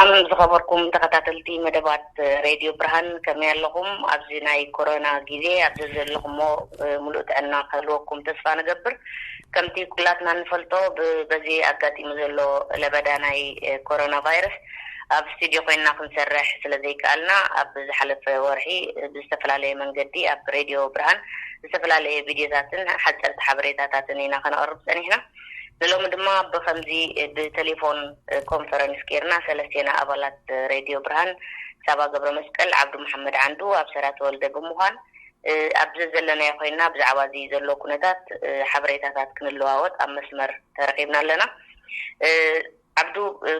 ኣም ዝኸበርኩም ተኸታተልቲ መደባት ሬድዮ ብርሃን፣ ከመይ ኣለኹም? ኣብዚ ናይ ኮሮና ግዜ ኣብ ዘለኹሞ ሙሉእ ጥዕና ክህልወኩም ተስፋ ንገብር። ከምቲ ኩላትና ንፈልጦ፣ በዚ ኣጋጢሙ ዘሎ ለበዳ ናይ ኮሮና ቫይረስ ኣብ ስቱድዮ ኮይንና ክንሰርሕ ስለ ዘይከኣልና፣ ኣብ ዝሓለፈ ወርሒ ብዝተፈላለየ መንገዲ ኣብ ሬድዮ ብርሃን ዝተፈላለየ ቪድዮታትን ሓፀርቲ ሓበሬታታትን ኢና ከነቕርብ ፀኒሕና። ንሎሚ ድማ ብኸምዚ ብቴሌፎን ኮንፈረንስ ጌርና ሰለስቴና ኣባላት ሬድዮ ብርሃን፣ ሳባ ገብረ መስቀል፣ ዓብዱ መሓመድ ዓንዱ፣ ኣብሰራ ተወልደ ብምዃን ኣብ ዘዘለናዮ ኮይንና ብዛዕባ እዚ ዘሎ ኩነታት ሓበሬታታት ክንለዋወጥ ኣብ መስመር ተረኺብና ኣለና። ዓብዱ፣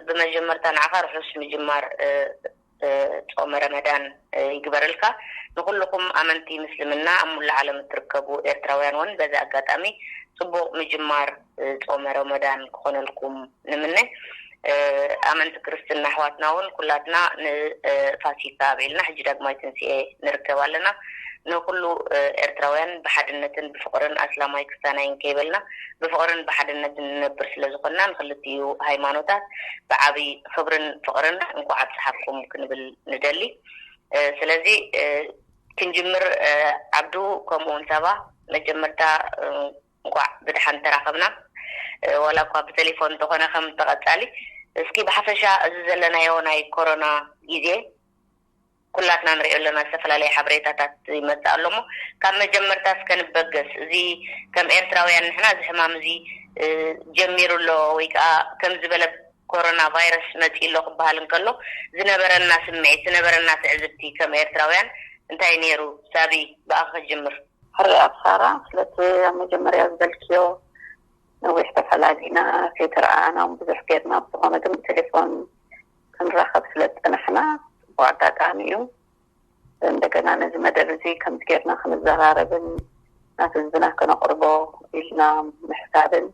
ብመጀመርታ ንዓኻ ርሑስ ምጅማር ጾመ ረመዳን ይግበረልካ። ንኹልኹም ኣመንቲ ምስልምና ኣብ ሙሉእ ዓለም እትርከቡ ኤርትራውያን እውን በዚ ኣጋጣሚ ጽቡቕ ምጅማር ጾመ ረመዳን ክኾነልኩም ንምነ። ኣመንቲ ክርስትና ኣሕዋትና እውን ኩላትና ንፋሲካ ኣብዒልና ሕጂ ዳግማይ ትንስኤ ንርከብ ኣለና። ንኹሉ ኤርትራውያን ብሓድነትን ብፍቕርን ኣስላማይ ክስታናይን ከይበልና ብፍቕርን ብሓድነትን ንነብር ስለ ዝኾንና ንክልቲኡ ሃይማኖታት ብዓቢ ክብርን ፍቕርን እንኳዕ ኣብጽሓኩም ክንብል ንደሊ። ስለዚ ክንጅምር፣ ዓብዱ፣ ከምኡ እውን ሳባ፣ መጀመርታ እንኳዕ ብድሓን ተራኸብና። ዋላ እኳ ብቴሌፎን እንተኾነ ከም ተቐጻሊ፣ እስኪ ብሓፈሻ እዚ ዘለናዮ ናይ ኮሮና ግዜ ኩላትና ንሪኦ ኣለና፣ ዝተፈላለየ ሓበሬታታት ይመጽእ ኣሎ። እሞ ካብ መጀመርታ እስከ ንበገስ። እዚ ከም ኤርትራውያን ንሕና እዚ ሕማም እዚ ጀሚሩ ኣሎ ወይ ከዓ ከም ዝበለ ኮሮና ቫይረስ መጺኡ ኣሎ ክበሃል እንከሎ ዝነበረና ስምዒት፣ ዝነበረና ትዕዝብቲ ከም ኤርትራውያን እንታይ ነይሩ? ሳቢ፣ ብኣኺ ክጅምር። ሕራይ ኣብሳራ፣ ስለቲ ኣብ መጀመርያ ዝበልክዮ ነዊሕ ተፈላሊና ከይተረኣኣና እውን ብዙሕ ጌርና፣ ብዝኾነ ግን ብቴሌፎን ክንራኸብ ስለ ዝጸናሕና ጽቡቕ ኣጋጣሚ እዩ። እንደገና ነዚ መደብ እዚ ከምዚ ጌርና ክንዘራረብን ናብ ህዝብና ከነቕርቦ ኢልና ምሕሳብን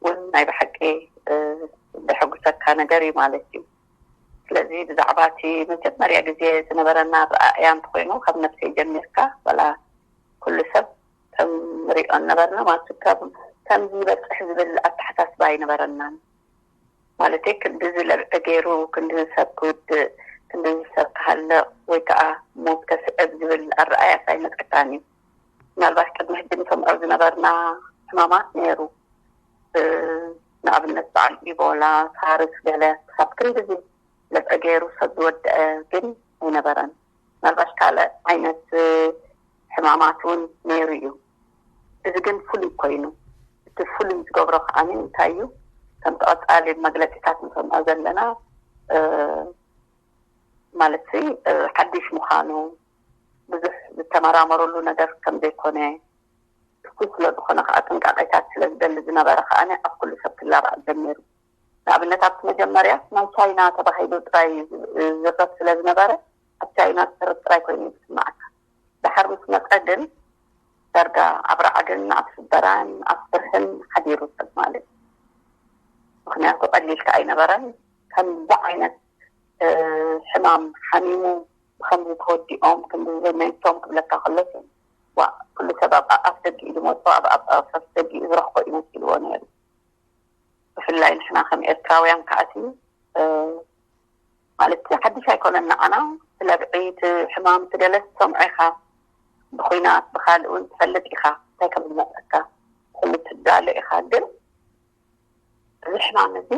እውን ናይ ብሓቂ ዘሐጉሰካ ነገር እዩ ማለት እዩ። ስለዚ ብዛዕባ እቲ መጀመርያ ግዜ ዝነበረና ኣረኣእያ እንተኾይኑ ካብ ነብሰይ ጀሚርካ ዋላ ኩሉ ሰብ ከም ንሪኦ ነበርና ማለት እዩ። ከም ከምዚ ይበፅሕ ዝብል ኣተሓሳስባ ኣይነበረናን። ማለት ክንድዚ ለብዒ ገይሩ ክንድዚ ሰብ ክውድእ ክንድዚ ሰብ ክሃልቕ ወይ ከዓ ሞት ከስዕብ ዝብል ኣረኣእያ ኣይመፀካን እዩ። ምናልባት ቅድሚ ሕጂ ንሰምዖ ዝነበርና ሕማማት ነይሩ። ንኣብነት በዓል ኢቦላ፣ ሳርስ ገለ ክሳብ ክንድዚ ለብዒ ገይሩ ሰብ ዝወደአ ግን ኣይነበረን። ምናልባት ካልእ ዓይነት ሕማማት እውን ነይሩ እዩ። እዚ ግን ፍሉይ ኮይኑ፣ እቲ ፍሉይ ዝገብሮ ከዓ እንታይ እዩ? ከምቲ ቀፃሊ መግለፂታት ንሰምዖ ዘለና ማለት ሓድሽ ምዃኑ፣ ብዙሕ ዝተመራመረሉ ነገር ከም ዘይኮነ፣ ትኩስ ስለ ዝኾነ ከዓ ጥንቃቄታት ስለ ዝደሊ ዝነበረ ከዓ ኣብ ኩሉ ሰብ ክላባዕ ጀሚሩ። ንኣብነት ኣብቲ መጀመርያ ናይ ቻይና ተባሂሉ ጥራይ ዝዝረብ ስለ ዝነበረ ኣብ ቻይና ዝሰርብ ጥራይ ኮይኑ እዩ ዝስማዓካ። ድሓር ምስ መፀ ግን ዳርጋ ኣብ ራዕድን ኣብ ሽበራን ኣብ ፍርህን ሓዲሩ ሰብ ማለት እዩ። ምክንያቱ ቀሊል ከዓ ኣይነበረን። ከምዚ ዓይነት ሕማም ሓሚሙ ብከምዚ ተወዲኦም ክንዲ ዝበል መይቶም ክብለካ ከሎስ ዋ ኩሉ ሰብ ኣብ ኣፍ ደጊ ኢሉ መፅኦ ኣብ ኣብ ኣፍ ደጊ ዝረኽቦ እዩ መሲልዎ ነይሩ። ብፍላይ ንሕና ከም ኤርትራውያን ከዓቲ ማለት ሓድሽ ኣይኮነን ንዓና። ስለብዒ እቲ ሕማም ትገለ ትሰምዖ ኢኻ፣ ብኩናት ብካልእ እውን ትፈልጥ ኢኻ እንታይ ከም ዝመፀካ ትፈልጥ ትዳሎ ኢኻ። ግን እዚ ሕማም እዚ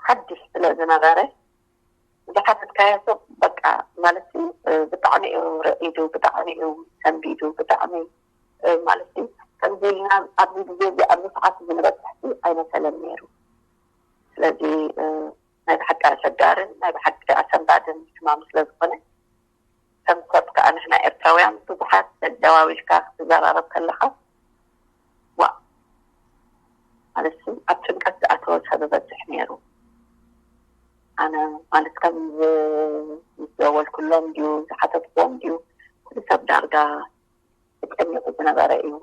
ሓድሽ ስለ ዝነበረ ዝሓተትካዮ ሰብ በቃ ማለት ብጣዕሚ እዩ ርዒዱ፣ ብጣዕሚ እዩ ሰንቢዱ፣ ብጣዕሚ ማለት ከምዚ ኢልና ኣብዚ ግዜ እዚ ኣብዚ ሰዓት እዚ ንበፅሕቲ ኣይመሰለን ነይሩ። ስለዚ ናይ ብሓቂ ኣሸጋርን ናይ ብሓቂ ኣሰንባድን ሕማም ስለ ዝኾነ ከም ሰብ ከዓ ንሕና ኤርትራውያን ብዙሓት ደዋዊልካ ክትዘራረብ ከለካ ዋ ማለት ኣብ ጭንቀት ዝኣተወ ሰብ በዝሕ ነይሩ። ኣነ ማለት ከም ዝደወልኩሎም ድዩ ዝሓተትዎም ድዩ ኩሉ ሰብ ዳርጋ ተጨኒቑ ዝነበረ እዩ።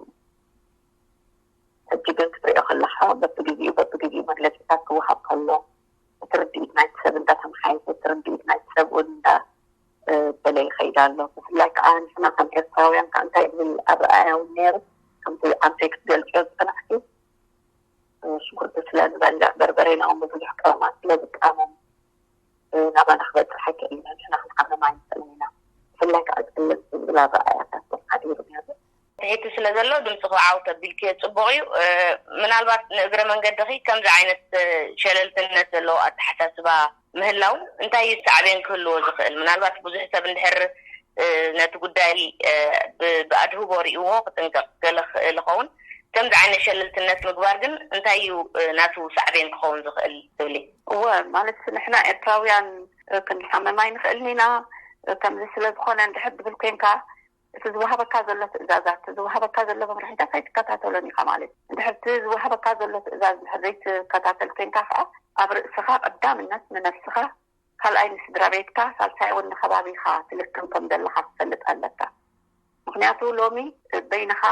ሕጂ ግን ክትሪኦ ከለካ በብግዜኡ በብግዜኡ መግለፂታት ክወሃብ ከሎ እቲ ርድኢት ናይቲ ሰብ እንዳተመሓየሸ እቲ ርድኢት ናይቲ ሰብ እውን እንዳ በለ ይኸይድ ኣሎ። ብፍላይ ከዓ ንሕና ከም ኤርትራውያን ከዓ እንታይ ዝብል ኣረኣእያ እውን ነይሩ። ከምቲ ኣንተይ ክትገልፅዮ ዝፀናሕኪ ሽጉርቲ ስለ ንበልዕ በርበሬና እውን ብብዙሕ ቀመማት ስለ ዝቃመም ናባና ሕቲ ስለ ዘሎ ድምፅኺ ዓው ተቢልክዮ ፅቡቕ እዩ። ምናልባት ንእግረ መንገድኺ ከምዚ ዓይነት ሸለልትነት ዘለዎ ኣተሓሳስባ ምህላው እንታይ እዩ ሳዕቤን ክህልዎ ዝኽእል? ምናልባት ብዙሕ ሰብ እንድሕር ነቲ ጉዳይ ብኣድህቦ ሪእዎ ክጥንቀቕ ገለ ክኽእል ይኸውን። ከምዚ ዓይነት ሸለልትነት ምግባር ግን እንታይ እዩ ናቱ ሳዕቤን ክኸውን ዝኽእል ትብሊ? እወ፣ ማለት ንሕና ኤርትራውያን ክንሓመም ኣይንኽእልን ኢና። ከምዚ ስለ ዝኾነ እንድሕር ድብል ኮንካ እቲ ዝወሃበካ ዘሎ ትእዛዛት፣ እቲ ዝወሃበካ ዘሎ መምርሒታት ኣይትከታተሎን ኢኻ ማለት እዩ። እንድሕር እቲ ዝወሃበካ ዘሎ ትእዛዝ እንድሕር ዘይትከታተል ኮንካ ከዓ ኣብ ርእስኻ ቀዳምነት ንነብስኻ፣ ካልኣይ ንስድራ ቤትካ፣ ሳልሳይ እውን ንከባቢኻ ትልክም ከም ዘለኻ ክትፈልጥ ኣለካ። ምክንያቱ ሎሚ በይንኻ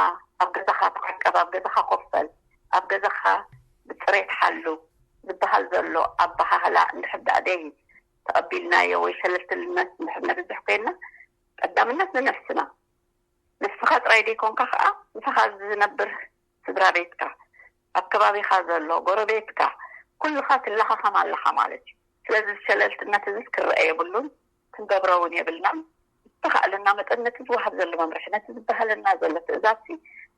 ኣብ ገዛኻ ተዓቀብ፣ ኣብ ገዛኻ ኮፍ በል፣ ኣብ ገዛኻ ብፅሬት ሓሉ ዝበሃል ዘሎ ኣበሃህላ እንድሕር ደኣ ደይ ተቐቢልናዮ ወይ ሸለልትነት እንድሕር ነብዝሕ ኮይና ቀዳምነት ንነብስና። ንስኻ ጥራይ ዘይኮንካ ከዓ ምሳኻ ዝነብር ስድራ ቤትካ፣ ኣብ ከባቢኻ ዘሎ ጎረቤትካ፣ ኩልኻ ትለኻኸም ኣለኻ ማለት እዩ። ስለዚ ሸለልትነት እዚ ክረአ የብሉን፣ ክንገብሮ እውን የብልናን። ዝተኻእለና መጠን ነቲ ዝወሃብ ዘሎ መምርሒ፣ ነቲ ዝበሃለና ዘሎ ትእዛዝሲ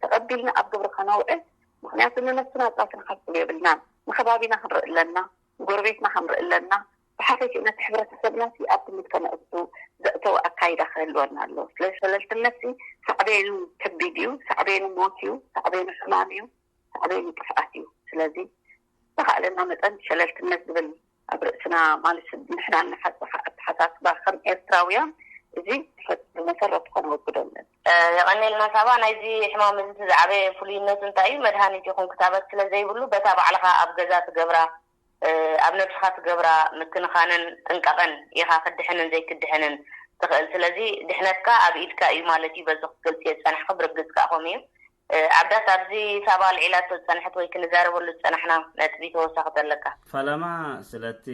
ተቐቢልና ኣብ ግብሪ ከነውዕል። ምክንያቱ ንነብስና ጥራይ ክንሓስብ የብልናን፣ ንከባቢና ክንርኢ ኣለና። ጎረቤትና ክንርኢ ኣለና። ብሓፈሽኡ ነቲ ሕብረተሰብና ሲ ኣብ ግምት ከነእቱ ዘእተወ ኣካይዳ ክህልወና ኣለዎ። ስለዚ ሸለልትነት ሲ ሳዕቤኑ ከቢድ እዩ። ሳዕቤኑ ሞት እዩ። ሳዕቤኑ ሕማም እዩ። ሳዕቤኑ ጥፍኣት እዩ። ስለዚ ዝተኻእለና መጠን ሸለልትነት ዝብል ኣብ ርእስና ማለት ንሕና እናሓሰኻ ኣተሓሳስባ ከም ኤርትራውያን እዚ ብመሰረቱ ከነወግዶ ኣለና። የቐኔልና ሳባ፣ ናይዚ ሕማም እዚ እቲ ዝዓበየ ፍሉይነቱ እንታይ እዩ? መድሃኒት ይኹን ክታበት ስለ ዘይብሉ በታ ባዕልኻ ኣብ ገዛ ትገብራ ኣብ ነብስኻ ትገብራ ምክንኻንን ጥንቃቐን ኢኻ ክድሕንን ዘይክድሕንን ትኽእል። ስለዚ ድሕነትካ ኣብ ኢድካ እዩ ማለት እዩ። በዚ ክትገልጽዮ ዝጸናሕኺ ብርግጽ ከኣ ከምኡ እዩ። ኣብዳስ ኣብዚ ሳባ ኣልዒላቶ ዝጸንሐት ወይ ክንዛረበሉ ዝጸናሕና ነጥቢ ተወሳኺ ተለካ? ፈለማ፣ ስለቲ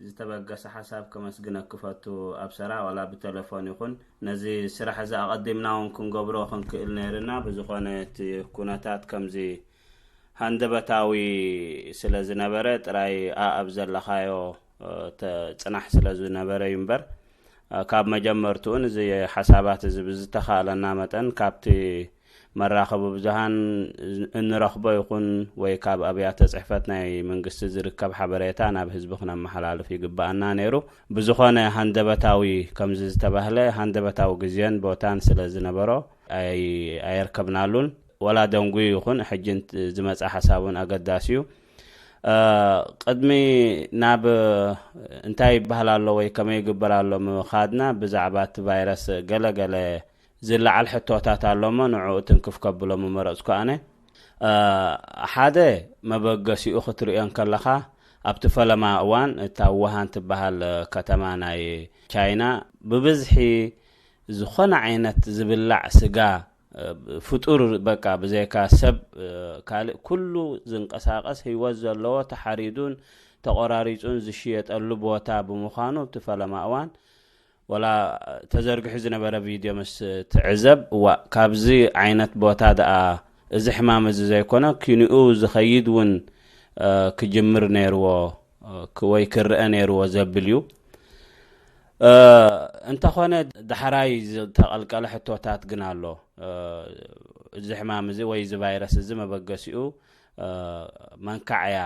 ዝተበገሰ ሓሳብ ከመስግነኪ ፈቱ። ኣብ ሰራ ዋላ ብተለፎን ይኹን ነዚ ስራሕ እዚ ኣቐዲምና እውን ክንገብሮ ክንክእል ነይርና። ብዝኾነ እቲ ኩነታት ከምዚ ሃንደበታዊ ስለ ዝነበረ ጥራይ ኣኣብ ዘለኻዮ ጽናሕ ስለ ዝነበረ እዩ እምበር፣ ካብ መጀመርትኡን እዚ ሓሳባት እዚ ብዝተኻእለና መጠን ካብቲ መራኸቢ ብዙሃን እንረኽቦ ይኹን ወይ ካብ ኣብያተ ጽሕፈት ናይ መንግስቲ ዝርከብ ሓበሬታ ናብ ህዝቢ ክነመሓላልፍ ይግብኣና ነይሩ። ብዝኾነ ሃንደበታዊ ከምዚ ዝተባህለ ሃንደበታዊ ግዜን ቦታን ስለ ዝነበሮ ኣየርከብናሉን። ወላ ደንጉዩ ይኹን ሕጂ ዝመጽእ ሓሳብ እውን ኣገዳሲ እዩ። ቅድሚ ናብ እንታይ ይበሃል ኣሎ ወይ ከመይ ይግበር ኣሎ ምኻድና ብዛዕባ እቲ ቫይረስ ገለ ገለ ዝለዓል ሕቶታት ኣሎ እሞ ንዕኡ ትንክፍ ከብሎ ምመረጽኩ ኣነ። ሓደ መበገሲኡ ክትርእዮ እንከለኻ ኣብቲ ፈለማ እዋን እታ ውሃን ትበሃል ከተማ ናይ ቻይና ብብዝሒ ዝኾነ ዓይነት ዝብላዕ ስጋ ፍጡር በቃ ብዘይካ ሰብ ካልእ ኩሉ ዝንቀሳቐስ ህይወት ዘለዎ ተሓሪዱን ተቆራሪጹን ዝሽየጠሉ ቦታ ብምዃኑ እቲ ፈለማ እዋን ወላ ተዘርግሑ ዝነበረ ቪድዮ ምስ ትዕዘብ እዋ ካብዚ ዓይነት ቦታ ደኣ እዚ ሕማም እዚ ዘይኮነ ኪንኡ ዝኸይድ እውን ክጅምር ነይርዎ ወይ ክረአ ነይርዎ ዘብል እዩ። እንተኾነ ዳሕራይ ዝተቐልቀለ ሕቶታት ግን ኣሎ። እዚ ሕማም እዚ ወይ እዚ ቫይረስ እዚ መበገሲኡ መንካዕ እያ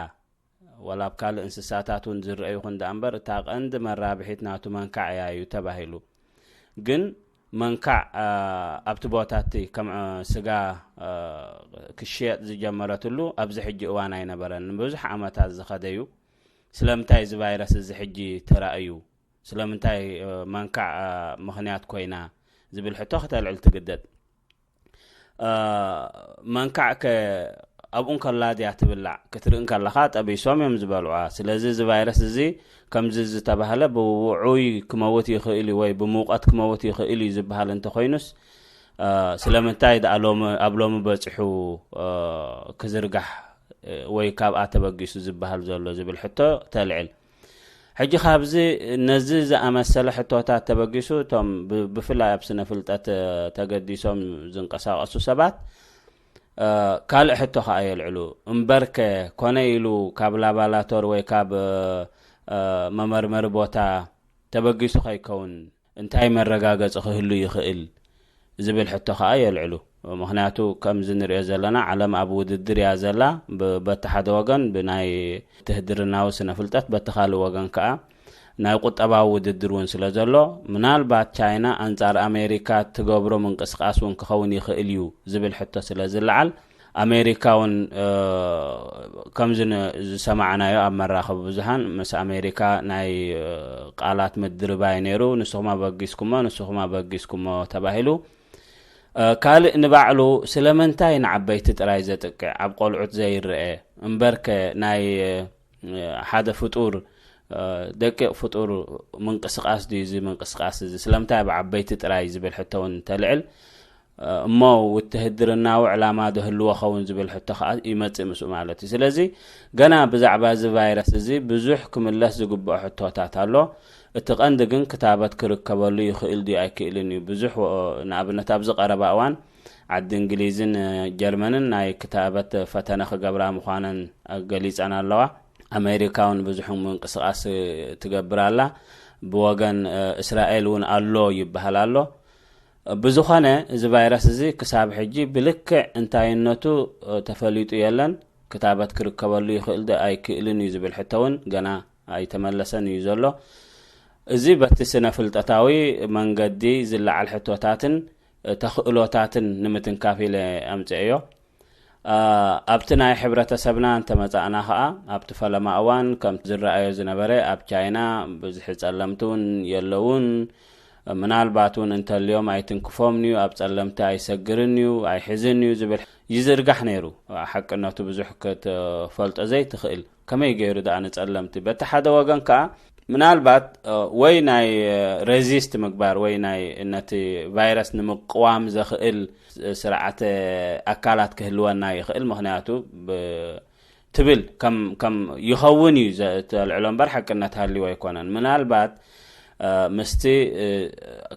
ዋላ ኣብ ካልእ እንስሳታት እውን ዝረአ ይኹን ደኣ እምበር እታ ቀንዲ መራብሒት ናቱ መንካዕ እያ እዩ ተባሂሉ። ግን መንካዕ ኣብቲ ቦታ እቲ ከም ስጋ ክሽየጥ ዝጀመረትሉ ኣብዚ ሕጂ እዋን ኣይነበረን። ንብዙሕ ዓመታት ዝኸደ እዩ። ስለምንታይ እዚ ቫይረስ እዚ ሕጂ ተራእዩ? ስለምንታይ መንካዕ ምኽንያት ኮይና ዝብል ሕቶ ክተልዕል ትግደድ። መንካዕ ከ ኣብኡ እንከላ ድያ ትብላዕ ክትርኢ እንከለኻ ጠቢሶም እዮም ዝበልዑዋ። ስለዚ እዚ ቫይረስ እዚ ከምዚ ዝተባህለ ብውዑይ ክመውት ይኽእል እዩ ወይ ብሙቐት ክመውት ይኽእል እዩ ዝበሃል እንተኾይኑስ ስለምንታይ ደኣ ሎሚ ኣብ ሎሚ በፂሑ ክዝርጋሕ ወይ ካብኣ ተበጊሱ ዝበሃል ዘሎ ዝብል ሕቶ ተልዕል። ሕጂ ካብዚ ነዚ ዝኣመሰለ ሕቶታት ተበጊሱ እቶም ብፍላይ ኣብ ስነ ፍልጠት ተገዲሶም ዝንቀሳቐሱ ሰባት ካልእ ሕቶ ከኣ የልዕሉ። እምበርከ ኮነ ኢሉ ካብ ላባላቶር ወይ ካብ መመርመሪ ቦታ ተበጊሱ ከይከውን እንታይ መረጋገጺ ክህሉ ይኽእል ዝብል ሕቶ ከኣ የልዕሉ። ምኽንያቱ ከምዚ ንሪኦ ዘለና ዓለም ኣብ ውድድር እያ ዘላ። ብ- በቲ ሓደ ወገን ብናይ ትህድርናዊ ስነ ፍልጠት፣ በቲ ካልእ ወገን ከዓ ናይ ቁጠባዊ ውድድር እውን ስለ ዘሎ፣ ምናልባት ቻይና ኣንጻር ኣሜሪካ ትገብሮ ምንቅስቃስ እውን ክኸውን ይኽእል እዩ ዝብል ሕቶ ስለ ዝለዓል፣ ኣሜሪካ እውን ከምዚ ዝሰማዕናዮ ኣብ መራኸቢ ብዙሃን ምስ ኣሜሪካ ናይ ቃላት ምድርባይ ነይሩ። ንስኹም ኣበጊስኩሞ፣ ንስኹም ኣበጊስኩሞ ተባሂሉ። ካልእ ንባዕሉ ስለምንታይ ንዓበይቲ ጥራይ ዘጥቅዕ፣ ኣብ ቆልዑት ዘይረአ እምበርከ ናይ ሓደ ፍጡር ደቂቕ ፍጡር ምንቅስቃስ ድዩ እዚ ምንቅስቃስ እዚ? ስለምንታይ ኣብ ዓበይቲ ጥራይ ዝብል ሕቶ እውን እንተልዕል፣ እሞ ውትህድርናዊ ዕላማ ዶ ህልዎ ኸውን ዝብል ሕቶ ከዓ ይመጽእ ምስኡ ማለት እዩ። ስለዚ ገና ብዛዕባ እዚ ቫይረስ እዚ ብዙሕ ክምለስ ዝግብኦ ሕቶታት ኣሎ። እቲ ቀንዲ ግን ክታበት ክርከበሉ ይኽእል ድዩ ኣይክእልን እዩ። ብዙሕ ንኣብነት ኣብዚ ቀረባ እዋን ዓዲ እንግሊዝን ጀርመንን ናይ ክታበት ፈተነ ክገብራ ምዃነን ገሊጸን ኣለዋ። ኣሜሪካ እውን ብዙሕ ምንቅስቃስ ትገብር ኣላ። ብወገን እስራኤል እውን ኣሎ ይበሃል ኣሎ። ብዝኾነ እዚ ቫይረስ እዚ ክሳብ ሕጂ ብልክዕ እንታይነቱ ተፈሊጡ የለን። ክታበት ክርከበሉ ይኽእል ዶ ኣይክእልን እዩ ዝብል ሕቶ እውን ገና ኣይተመለሰን እዩ ዘሎ። እዚ በቲ ስነ ፍልጠታዊ መንገዲ ዝለዓል ሕቶታትን ተኽእሎታትን ንምትንካፍ ኢለ ኣምፅኤዮ። ኣብቲ ናይ ሕብረተሰብና እንተመፃእና ከዓ ኣብቲ ፈለማ እዋን ከም ዝረኣዮ ዝነበረ ኣብ ቻይና ብዙሕ ፀለምቲ እውን የለውን። ምናልባት እውን እንተልዮም ኣይትንክፎም እዩ፣ ኣብ ፀለምቲ ኣይሰግርን እዩ፣ ኣይሕዝን እዩ ዝብል ይዝርጋሕ ነይሩ። ሓቅነቱ ብዙሕ ክትፈልጦ ዘይትኽእል። ከመይ ገይሩ ደኣ ንጸለምቲ? በቲ ሓደ ወገን ከኣ ምናልባት ወይ ናይ ሬዚስት ምግባር ወይ ናይ ነቲ ቫይረስ ንምቅዋም ዘኽእል ስርዓተ ኣካላት ክህልወና ይኽእል። ምኽንያቱ ትብል ከም ከም ይኸውን እዩ ዘተልዕሎ እምበር ሓቅነት ሃልዩ ኣይኮነን። ምናልባት ምስቲ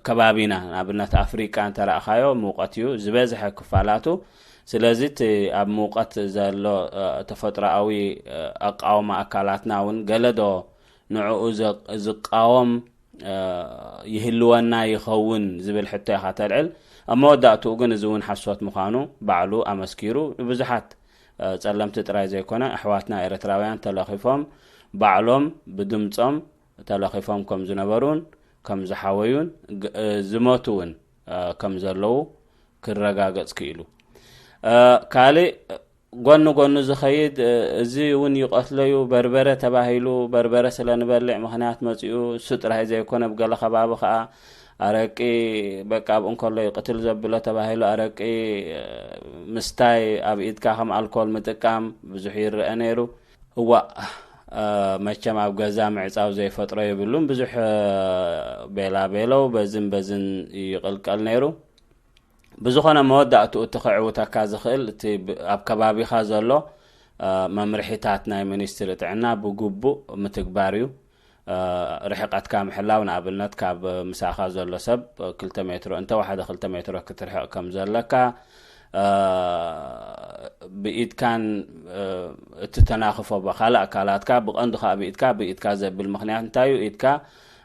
ከባቢና ንኣብነት ኣፍሪቃ እንተረእኻዮ ሙቀት እዩ ዝበዝሐ ክፋላቱ። ስለዚ እቲ ኣብ ሙቀት ዘሎ ተፈጥሮኣዊ ኣቃውማ ኣካላትና እውን ገለ ዶ ንዕኡ ዝቃወም ይህልወና ይኸውን ዝብል ሕቶ ኢኻ ተልዕል። ኣብ መወዳእትኡ ግን እዚ እውን ሓሶት ምዃኑ ባዕሉ ኣመስኪሩ። ንብዙሓት ጸለምቲ ጥራይ ዘይኮነ ኣሕዋትና ኤርትራውያን ተለኺፎም ባዕሎም ብድምጾም ተለኺፎም ከም ዝነበሩን ከም ዝሓወዩን ዝሞቱ እውን ከም ዘለዉ ክረጋገጽ ክኢሉ። ካልእ ጎኒ ጎኑ ዝኸይድ፣ እዚ እውን ይቐትለዩ በርበረ ተባሂሉ፣ በርበረ ስለ ንበልዕ ምኽንያት መጺኡ። እሱ ጥራይ ዘይኮነ፣ ብገለ ከባቢ ኸኣ ኣረቂ በቃ ኣብኡ እንከሎ ይቕትል ዘብሎ ተባሂሉ ኣረቂ ምስታይ፣ ኣብ ኢድካ ከም ኣልኮል ምጥቃም ብዙሕ ይረአ ነይሩ። እዋእ፣ መቸም ኣብ ገዛ ምዕጻው ዘይፈጥሮ የብሉን። ብዙሕ ቤላ ቤለው በዝን በዝን ይቕልቀል ነይሩ። ብዝኾነ መወዳእትኡ እቲ ከዕውተካ ዝኽእል እቲ ኣብ ከባቢኻ ዘሎ መምርሒታት ናይ ሚኒስትሪ ጥዕና ብግቡእ ምትግባር እዩ። ርሕቀትካ ምሕላው፣ ንኣብነት ካብ ምሳኻ ዘሎ ሰብ ክልተ ሜትሮ እንተወሓደ ክልተ ሜትሮ ክትርሕቕ ከም ዘለካ፣ ብኢድካን እቲ ተናኽፎ ብካልእ ኣካላትካ፣ ብቐንዱ ከዓ ብኢድካ፣ ብኢድካ ዘብል ምኽንያት እንታይ እዩ? ኢድካ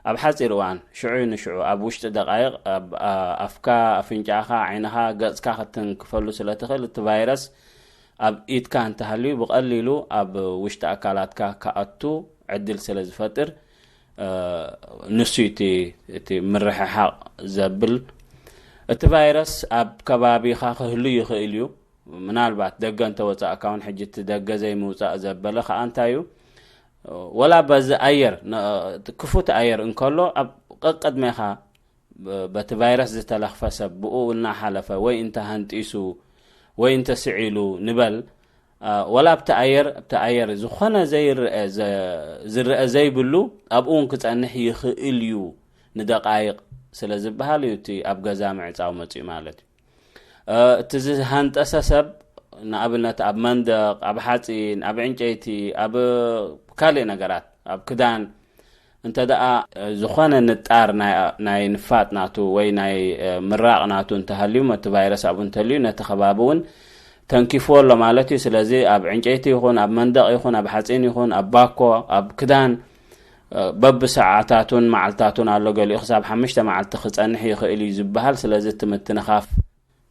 ኣብ ሓፂር እዋን ሽዑ ንሽዑ ኣብ ውሽጢ ደቃይቕ ኣፍካ፣ ኣፍንጫኻ፣ ዓይንኻ፣ ገፅካ ክትንክፈሉ ስለ ትኽእል እቲ ቫይረስ ኣብ ኢድካ እንተሃልዩ ብቐሊሉ ኣብ ውሽጢ ኣካላትካ ክኣቱ ዕድል ስለ ዝፈጥር ንሱ እቲ ምርሕሓቕ ዘብል። እቲ ቫይረስ ኣብ ከባቢኻ ክህሉ ይኽእል እዩ። ምናልባት ደገ እንተወፃእካ እውን ሕጂ እቲ ደገ ዘይምውፃእ ዘበለ ከዓ እንታይ እዩ? ወላ በዚ ኣየር ክፉት ኣየር እንከሎ ኣብ ቀቅድሜኻ በቲ ቫይረስ ዝተለኽፈ ሰብ ብኡ እናሓለፈ ወይ እንተሃንጢሱ ወይ እንተስዒሉ ንበል፣ ወላ ኣብቲ ኣየር ኣብቲ ኣየር ዝኾነ ዘይርአ ዝርአ ዘይብሉ ኣብኡ እውን ክፀንሕ ይኽእል እዩ ንደቃይቕ ስለ ዝበሃል እዩ እቲ ኣብ ገዛ ምዕፃው መፅኡ ማለት እዩ። እቲ ዝሃንጠሰ ሰብ ንኣብነት ኣብ መንደቕ፣ ኣብ ሓፂን፣ ኣብ ዕንጨይቲ፣ ኣብ ካልእ ነገራት፣ ኣብ ክዳን እንተ ደኣ ዝኾነ ንጣር ናይ ንፋጥ ናቱ ወይ ናይ ምራቕ ናቱ እንተሃልዩ፣ እቲ ቫይረስ ኣብኡ እንተልዩ ነቲ ከባቢ እውን ተንኪፍዎ ኣሎ ማለት እዩ። ስለዚ ኣብ ዕንጨይቲ ይኹን ኣብ መንደቕ ይኹን ኣብ ሓፂን ይኹን ኣብ ባኮ ኣብ ክዳን በብሰዓታቱን መዓልታቱን ኣሎ። ገሊኡ ክሳብ ሓሙሽተ መዓልቲ ክፀንሕ ይኽእል እዩ ዝበሃል። ስለዚ እቲ ምትንኻፍ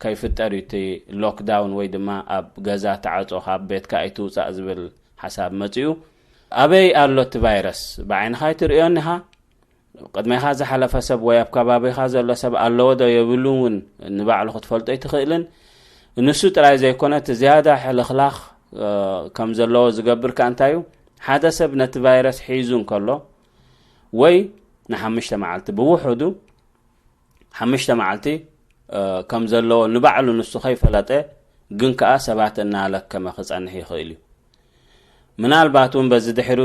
ከይፍጠር እዩ እቲ ሎክዳውን ወይ ድማ ኣብ ገዛ ተዓጾ፣ ካብ ቤትካ ኣይትውጻእ ዝብል ሓሳብ መጺኡ። ኣበይ ኣሎ እቲ ቫይረስ? ብዓይንኻ ኣይትርእዮን ኢኻ። ቅድሜኻ ዝሓለፈ ሰብ ወይ ኣብ ከባቢኻ ዘሎ ሰብ ኣለዎ ዶ የብሉን እውን ንባዕሉ ክትፈልጦ ኣይትኽእልን። ንሱ ጥራይ ዘይኮነ፣ እቲ ዝያዳ ሕልኽላኽ ከም ዘለዎ ዝገብር ከኣ እንታይ እዩ? ሓደ ሰብ ነቲ ቫይረስ ሒዙ እንከሎ፣ ወይ ንሓሙሽተ መዓልቲ፣ ብውሑዱ ሓሙሽተ መዓልቲ ከም ዘለዎ ንባዕሉ ንሱ ከይፈለጠ፣ ግን ከኣ ሰባት እናለከመ ክጸንሕ ይኽእል እዩ። ምናልባት እውን በዚ ድሕሩ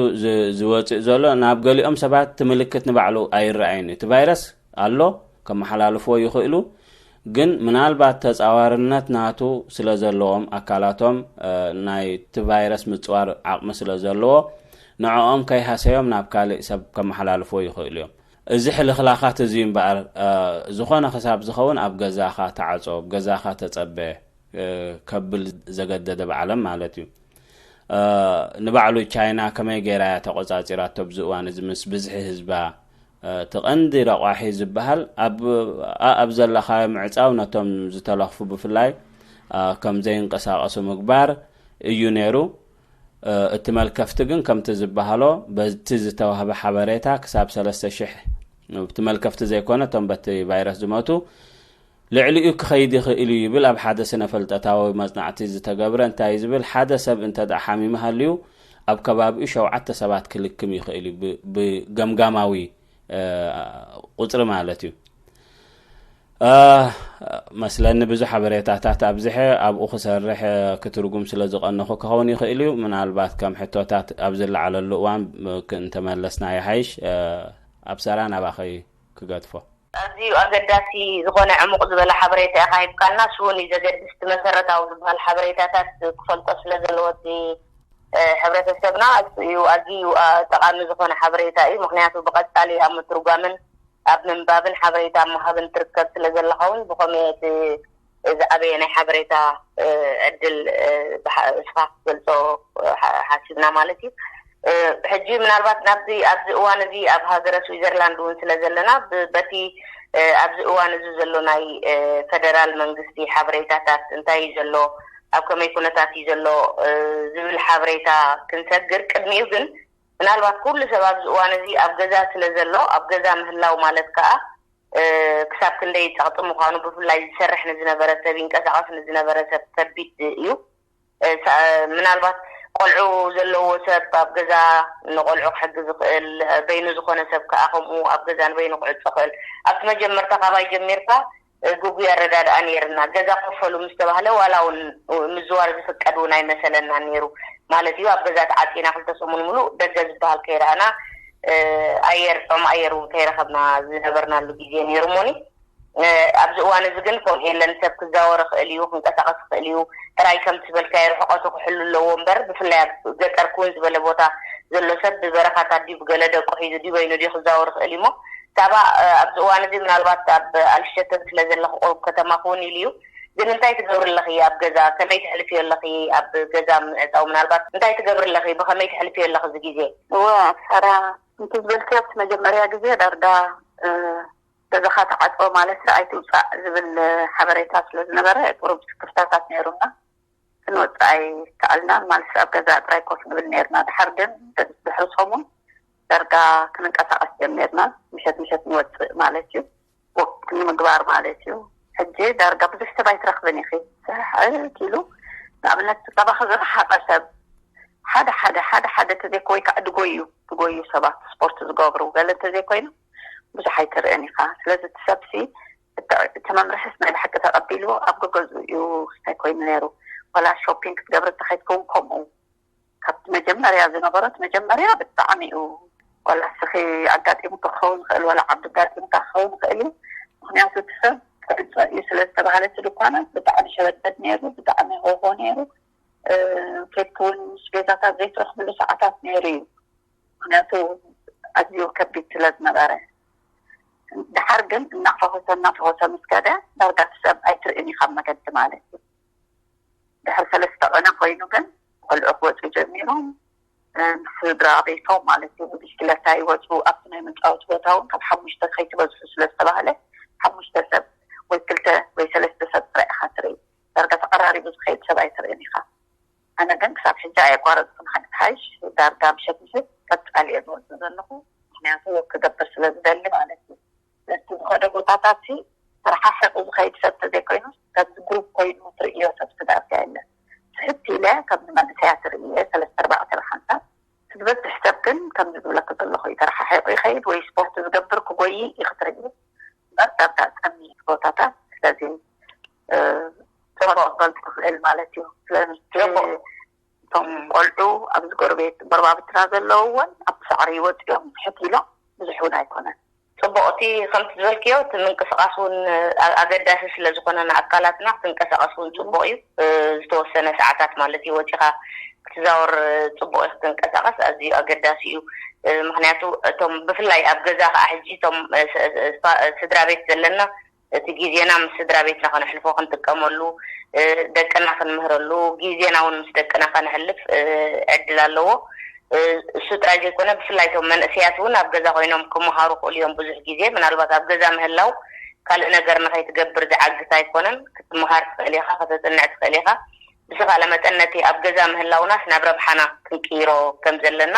ዝወፅእ ዘሎ፣ ናብ ገሊኦም ሰባት እቲ ምልክት ንባዕሉ ኣይረኣይን እዩ። እቲ ቫይረስ ኣሎ፣ ከመሓላልፍዎ ይኽእሉ፣ ግን ምናልባት ተፃዋርነት ናቱ ስለ ዘለዎም፣ ኣካላቶም ናይቲ ቫይረስ ምፅዋር ዓቕሚ ስለ ዘለዎ፣ ንዕኦም ከይሃሰዮም ናብ ካሊእ ሰብ ከመሓላልፍዎ ይኽእሉ እዮም። እዚ ሕልኽላኻት እዚ እምበኣር፣ ዝኾነ ክሳብ ዝኸውን ኣብ ገዛኻ ተዓጾ፣ ኣብ ገዛኻ ተጸበ ከብል ዘገደደ ብዓለም ማለት እዩ። ንባዕሉ ቻይና ከመይ ገይራ እያ ተቆጻጺራቶ ኣብዚ እዋን እዚ ምስ ብዝሒ ህዝባ እቲ ቀንዲ ረቋሒ ዝበሃል ኣብ ዘለኻዮ ምዕጻው፣ ነቶም ዝተለኽፉ ብፍላይ ከም ዘይንቀሳቀሱ ምግባር እዩ ነይሩ። እቲ መልከፍቲ ግን ከምቲ ዝበሃሎ በቲ ዝተዋህበ ሓበሬታ ክሳብ ሰለስተ ሽሕ፣ እቲ መልከፍቲ ዘይኮነ እቶም በቲ ቫይረስ ዝመቱ ልዕሊኡ ክኸይድ ይኽእል እዩ ይብል። ኣብ ሓደ ስነ ፈልጠታዊ መጽናዕቲ ዝተገብረ እንታይ ዝብል፣ ሓደ ሰብ እንተ ደኣ ሓሚሙ ሃልዩ ኣብ ከባቢኡ ሸውዓተ ሰባት ክልክም ይኽእል እዩ፣ ብገምጋማዊ ቁጽሪ ማለት እዩ። መስለኒ ብዙሕ ሓበሬታታት ኣብዚሐ ኣብኡ ክሰርሕ ክትርጉም ስለ ዝቐነኹ ክኸውን ይኽእል እዩ። ምናልባት ከም ሕቶታት ኣብ ዝለዓለሉ እዋን እንተመለስና ይሓይሽ። ኣብ ሰራ ናባኸይ ክገድፎ። ኣዝዩ ኣገዳሲ ዝኾነ ዕሙቕ ዝበለ ሓበሬታ ኢኻ ሂብካና። እሱ እውን እዩ ዘገድስ። እቲ መሰረታዊ ዝበሃል ሓበሬታታት ክፈልጦ ስለ ዘለዎ እቲ ሕብረተሰብና፣ እሱ እዩ ኣዝዩ ጠቓሚ ዝኾነ ሓበሬታ እዩ። ምክንያቱ ብቐጻሊ ኣብ ምትርጓምን ኣብ ምንባብን ሓበሬታ ኣብ ምሃብን ትርከብ ስለ ዘለኻ እውን ብኸመይ እቲ ዝዓበየ ናይ ሓበሬታ ዕድል እስኻ ክትገልጾ ሓሲብና ማለት እዩ። ሕጂ ምናልባት ናብዚ ኣብዚ እዋን እዚ ኣብ ሃገረ ስዊዘርላንድ እውን ስለ ዘለና፣ በቲ ኣብዚ እዋን እዚ ዘሎ ናይ ፈደራል መንግስቲ ሓበሬታታት እንታይ እዩ ዘሎ፣ ኣብ ከመይ ኩነታት እዩ ዘሎ ዝብል ሓበሬታ ክንሰግር፣ ቅድሚኡ ግን ምናልባት ኩሉ ሰብ ኣብዚ እዋን እዚ ኣብ ገዛ ስለ ዘሎ፣ ኣብ ገዛ ምህላው ማለት ከኣ ክሳብ ክንደይ ጸቕጢ ምዃኑ፣ ብፍላይ ዝሰርሕ ንዝነበረ ሰብ፣ ይንቀሳቐስ ንዝነበረ ሰብ ከቢድ እዩ። ምናልባት ቆልዑ ዘለዎ ሰብ ኣብ ገዛ ንቆልዑ ክሕግዝ ይኽእል፣ በይኑ ዝኾነ ሰብ ከኣ ከምኡ ኣብ ገዛ ንበይኑ ክዕጾ ይኽእል። ኣብቲ መጀመርታ ካባይ ጀሚርካ ግጉይ ኣረዳድኣ ነይርና። ገዛ ኮፈሉ ምስ ተባህለ ዋላ እውን ምዝዋር ዝፍቀድ እውን ኣይመሰለና ነይሩ ማለት እዩ። ኣብ ገዛ ተዓጺና ክልተ ሰሙን ሙሉእ ደገ ዝበሃል ከይረኣና፣ ኣየር፣ ጥዑም ኣየር እውን ከይረኸብና ዝነበርናሉ ግዜ ነይሩ እሞኒ። ኣብዚ እዋን እዚ ግን ከምኡ የለን። ሰብ ክዛወር ይኽእል እዩ፣ ክንቀሳቐስ ይኽእል እዩ። ጥራይ ከምቲ ዝበልካዮ ርሕቐቱ ክሕሉ ኣለዎ እምበር፣ ብፍላይ ኣብ ገጠር ክውን ዝበለ ቦታ ዘሎ ሰብ ብበረኻታት ድዩ ብገለ ደቁ ሒዙ ድዩ በይኑ ድዩ ክዛወር ይኽእል እዩ እሞ፣ ሳባ ኣብዚ እዋን እዚ ምናልባት ኣብ ኣልሸተን ስለ ዘለኹ ቁሩብ ከተማ ክውን ኢሉ እዩ። ግን እንታይ ትገብሪ ኣለኺ ኣብ ገዛ? ከመይ ተሕልፍዮ ኣለኺ ኣብ ገዛ ምዕጻው? ምናልባት እንታይ ትገብሪ ኣለኺ? ብኸመይ ተሕልፍዮ ኣለኺ እዚ ግዜ? እወ፣ ሳራ፣ እንት ዝበልክዮ ኣብቲ መጀመርያ ግዜ ዳርጋ ገዛኻ ተዓጽወ ማለት ኣይትውጻእ ዝብል ሓበሬታ ስለ ዝነበረ ቁሩብ ስክፍታታት ነይሩና። ክንወጽእ ኣይከኣልናን ማለት ኣብ ገዛ ጥራይ ኮፍ ንብል ነይርና። ድሓር ግን ድሕሪ ሰሙን ዳርጋ ክንንቀሳቐስ ጀሚርና። ምሸት ምሸት ንወጽእ ማለት እዩ። ወክ ንምግባር ማለት እዩ። ሕጂ ዳርጋ ብዙሕ ሰብ ኣይትረኽብን ኢኺ። ስሕሕ ኢሉ ንኣብነት ካባኺ ዝረሓቐ ሰብ ሓደ ሓደ ሓደ ሓደ ተዘይኮ ወይ ከዓ ድጎዩ ድጎዩ ሰባት ስፖርት ዝገብሩ ገለ እንተዘይኮይኑ ብዙሕ ኣይትርእን ኢኻ። ስለዚ እቲ ሰብሲ እቲ መምርሕስ ናይ ብሓቂ ተቐቢሉ ኣብ ገገዝኡ እዩ እንታይ ኮይኑ ነይሩ። ዋላ ሾፒንግ ክትገብር እንተኸይድክውን ከምኡ ካብቲ መጀመርያ ዝነበረት መጀመርያ ብጣዕሚ እዩ። ዋላ እስኺ ኣጋጢሙ ክኸውን ይኽእል፣ ዋላ ዓዲ ኣጋጢምካ ክኸውን ይኽእል እዩ። ምክንያቱ እቲ ሰብ ክዕፀ እዩ ስለ ዝተባሃለ እቲ ድኳናት ብጣዕሚ ሸበድበድ ነይሩ፣ ብጣዕሚ ሆሆ ነይሩ። ከይድኪ እውን ኣስቤዛታት ዘይትረኽብሉ ሰዓታት ነይሩ እዩ። ምክንያቱ ኣዝዩ ከቢድ ስለ ዝነበረ። ድሓር ግን እናፈኾሰ እናፈኾሰ ምስ ከደ ዳርጋ እቲ ሰብ ኣይትርእን ኢኻ መገዲ ማለት እዩ። ድሕሪ ሰለስተ ቀነ ኮይኑ ግን ቆልዑ ክወፁ ጀሚሮም፣ ምስ ስድራ ቤቶም ማለት እዩ። ብብሽክለታ ይወፁ። ኣብቲ ናይ መፃወቲ ቦታ እውን ካብ ሓሙሽተ ከይትበዝሑ ስለ ዝተባህለ ሓሙሽተ ሰብ ወይ ክልተ ወይ ሰለስተ ሰብ ጥራይ ኢኻ ሰብ ኣይትርእን ኢኻ። ኣነ ግን ክሳብ ሕጂ ኣየቋረፅኩን። ሓንቲ ሓይሽ ዳርጋ ምሸት ምሸት ቀፃሊ እየ ዝወፅእ ዘለኹ፣ ምክንያቱ ወክ ክገብር ስለ ዝደሊ ማለት እዩ። በቲ ዝኸደ ቦታታት ሲ ተረሓሒቑ ዝኸይድ ሰብ ተዘይኮይኑ፣ ከምዚ ግሩፕ ኮይኑ ትርእዮ ሰብ ስጋብ የለን። ስሕት ኢለ ከምዚ መንእሰያት ርእየ ሰለስተ ኣርባዕተ ብሓንሳብ ትዝበዝሕ ሰብ ግን ከምዚ ዝብለኪ ዘለኹ እዩ፣ ተረሓሒቑ ይኸይድ ወይ ስፖርት ዝገብር ክጎይ እዩ ክትርኢ እምበር ዳርጋ ጸሚ ቦታታት። ስለዚ እ፣ ጽቡቕ ክገልጽ ክኽእል ማለት እዩ። ስለዚ ጽቡቕ። እቶም ቆልዑ ኣብዚ ጎረቤት ጎረባብትና ዘለዉ እውን ኣብቲ ሳዕሪ ይወጽኡ እዮም፣ ስሕት ኢሎም ብዙሕ እውን ኣይኮነን። ጽቡቕ። እቲ ከምቲ ዝበልክዮ እቲ ምንቅስቓስ እውን ኣ-፣ ኣገዳሲ ስለ ዝኾነ ንኣካላትና ክትንቀሳቐስ እውን ጽቡቕ እዩ። እ፣ ዝተወሰነ ሰዓታት ማለት እዩ ወጺኻ ክትዛወር ጽቡቕ እዩ፣ ክትንቀሳቐስ ኣዝዩ ኣገዳሲ እዩ። እ፣ ምኽንያቱ እቶም ብፍላይ ኣብ ገዛ ከኣ ሕጂ እቶም እ፣ ስ-፣ ስ-፣ ስድራ ቤት ዘለና እቲ ግዜና ምስ ስድራ ቤትና ከነሕልፎ ክንጥቀመሉ፣ እ፣ ደቅና ክንምህረሉ፣ ግዜና እውን ምስ ደቅና ከነሕልፍ እ፣ ዕድል ኣለዎ። እ፣ እሱ ጥራይ ዘይኮነ ብፍላይ እቶም መንእሰያት እውን ኣብ ገዛ ኮይኖም ክመሃሩ ክእሉ እዮም። ብዙሕ ግዜ ምናልባት ኣብ ገዛ ምህላው ካልእ ነገር ንኸይትገብር ዝዓግት ኣይኮነን። ክትመሃር ትኽእል ኢኻ፣ ከተጽንዕ ትኽእል ኢኻ። ብዝኻለ መጠን ነቲ ኣብ ገዛ ምህላውናስ ናብ ረብሓና ክንቅይሮ ከም ዘለና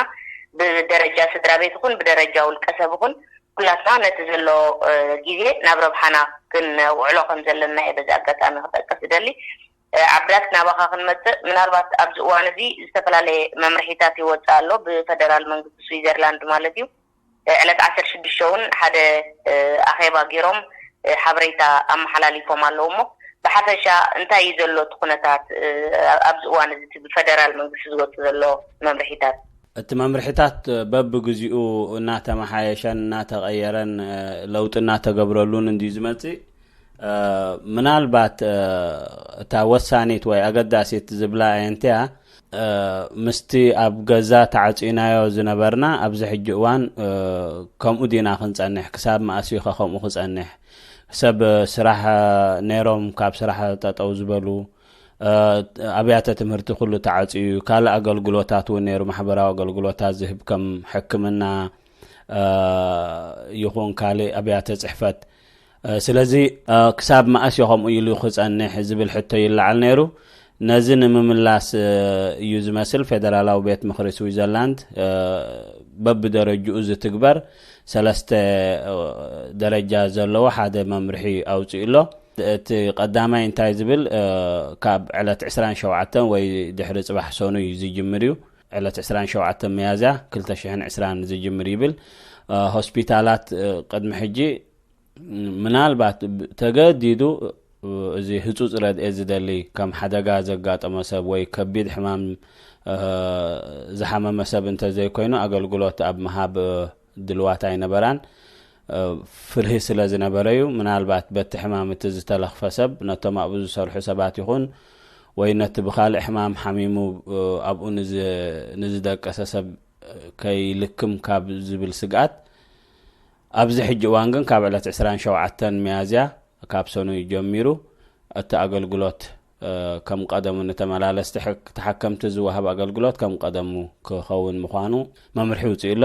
ብደረጃ ስድራ ቤት ይኹን ብደረጃ ውልቀ ሰብ ይኹን ኩላትና ነቲ ዘሎ እ፣ ግዜ ናብ ረብሓና ክንውዕሎ ከም ዘለና እየ በዚ ኣጋጣሚ ክጠቅስ እደሊ። እ፣ ዓብዳት ናባኻ ክንመጽእ ምናልባት ኣብዚ እዋን እዚ ዝተፈላለየ መምርሒታት ይወጽእ ኣሎ ብፈደራል መንግስቲ ስዊዘርላንድ ማለት እዩ። እ፣ ዕለት ዓሰርተ ሽዱሽተ እውን ሓደ እ፣ ኣኼባ ገይሮም እ፣ ሓበሬታ ኣመሓላሊፎም ኣለዉ እሞ ብሓፈሻ እንታይ እዩ ዘሎ እቲ ኩነታት እ፣ ኣብዚ እዋን እዚ እቲ ብፈደራል መንግስቲ ዝወጽእ ዘሎ መምርሒታት? እቲ መምርሒታት በብግዚኡ እናተመሓየሸን እናተቐየረን እ፣ ለውጢ እናተገብረሉን እንድዩ ዝመጽእ። እ፣ ምናልባት እ፣ እታ ወሳኒት ወይ ኣገዳሲት ዝብላ ኣየንትያ እ፣ ምስቲ ኣብ ገዛ ተዓጺናዮ ዝነበርና ኣብዚ ሕጂ እዋን እ፣ ከምኡ ዲና ክንጸንሕ? ክሳብ መኣስ እዩ ከ ከምኡ ክጸንሕ? ሰብ ስራሕ እ፣ ነይሮም ካብ ስራሕ ጠጠው ዝበሉ እ፣ ኣብያተ ትምህርቲ ኩሉ ተዓጽዩ፣ ካልእ ኣገልግሎታት እውን ነይሩ፣ ማሕበራዊ ኣገልግሎታት ዝህብ ከም ሕክምና እ፣ ይኹን ካልእ ኣብያተ ጽሕፈት። እ፣ ስለዚ እ፣ ክሳብ መኣስ እዩ ከምኡ ኢሉ ክጸንሕ ዝብል ሕቶ ይለዓል ነይሩ። ነዚ ንምምላስ እ፣ እዩ ዝመስል ፌደራላዊ ቤት ምኽሪ ስዊዘርላንድ እ፣ በብደረጅኡ ዝትግበር ሰለስተ እ፣ ደረጃ ዘለዎ ሓደ መምርሒ ኣውጺኡ ኣሎ። እቲ ቀዳማይ እንታይ ዝብል እ፣ ካብ ዕለት ዕስራን ሸውዓተን ወይ ድሕሪ ጽባሕ ሰኑይ ዝጅምር እዩ። ዕለት ዕስራን ሸውዓተን ሚያዝያ ክልተ ሽሕን ዕስራን ዝጅምር ይብል። እ፣ ሆስፒታላት እ፣ ቅድሚ ሕጂ ምናልባት ብ-፣ ተገዲዱ እ፣ እዚ ህጹጽ ረድኤት ዝደሊ ከም ሓደጋ ዘጋጠሞ ሰብ ወይ ከቢድ ሕማም እ፣ ዝሓመመ ሰብ እንተዘይኮይኑ ኣገልግሎት ኣብ ምሃብ እ፣ ድልዋት ኣይነበራን። እ፣ ፍርሂ ስለ ዝነበረ እዩ። ምናልባት በቲ ሕማም እቲ ዝተለኽፈ ሰብ ነቶም ኣብኡ ዝሰርሑ ሰባት ይኹን ወይ ነቲ ብኻልእ ሕማም ሓሚሙ እ፣ ኣብኡ ንዝ-፣ ንዝደቀሰ ሰብ እ፣ ከይልክም ካብ ዝብል ስግኣት ኣብዚ ሕጂ እዋን ግን ካብ ዕለት ዕስራን ሸውዓተን ሚያዝያ ካብ ሰኑይ ጀሚሩ እቲ ኣገልግሎት እ፣ ከም ቀደሙ ንተመላለስቲ ሕክ-፣ ተሓከምቲ ዝወሃብ ኣገልግሎት ከም ቀደሙ ክኸውን ምዃኑ መምርሒ ውፅኡ ኣሎ።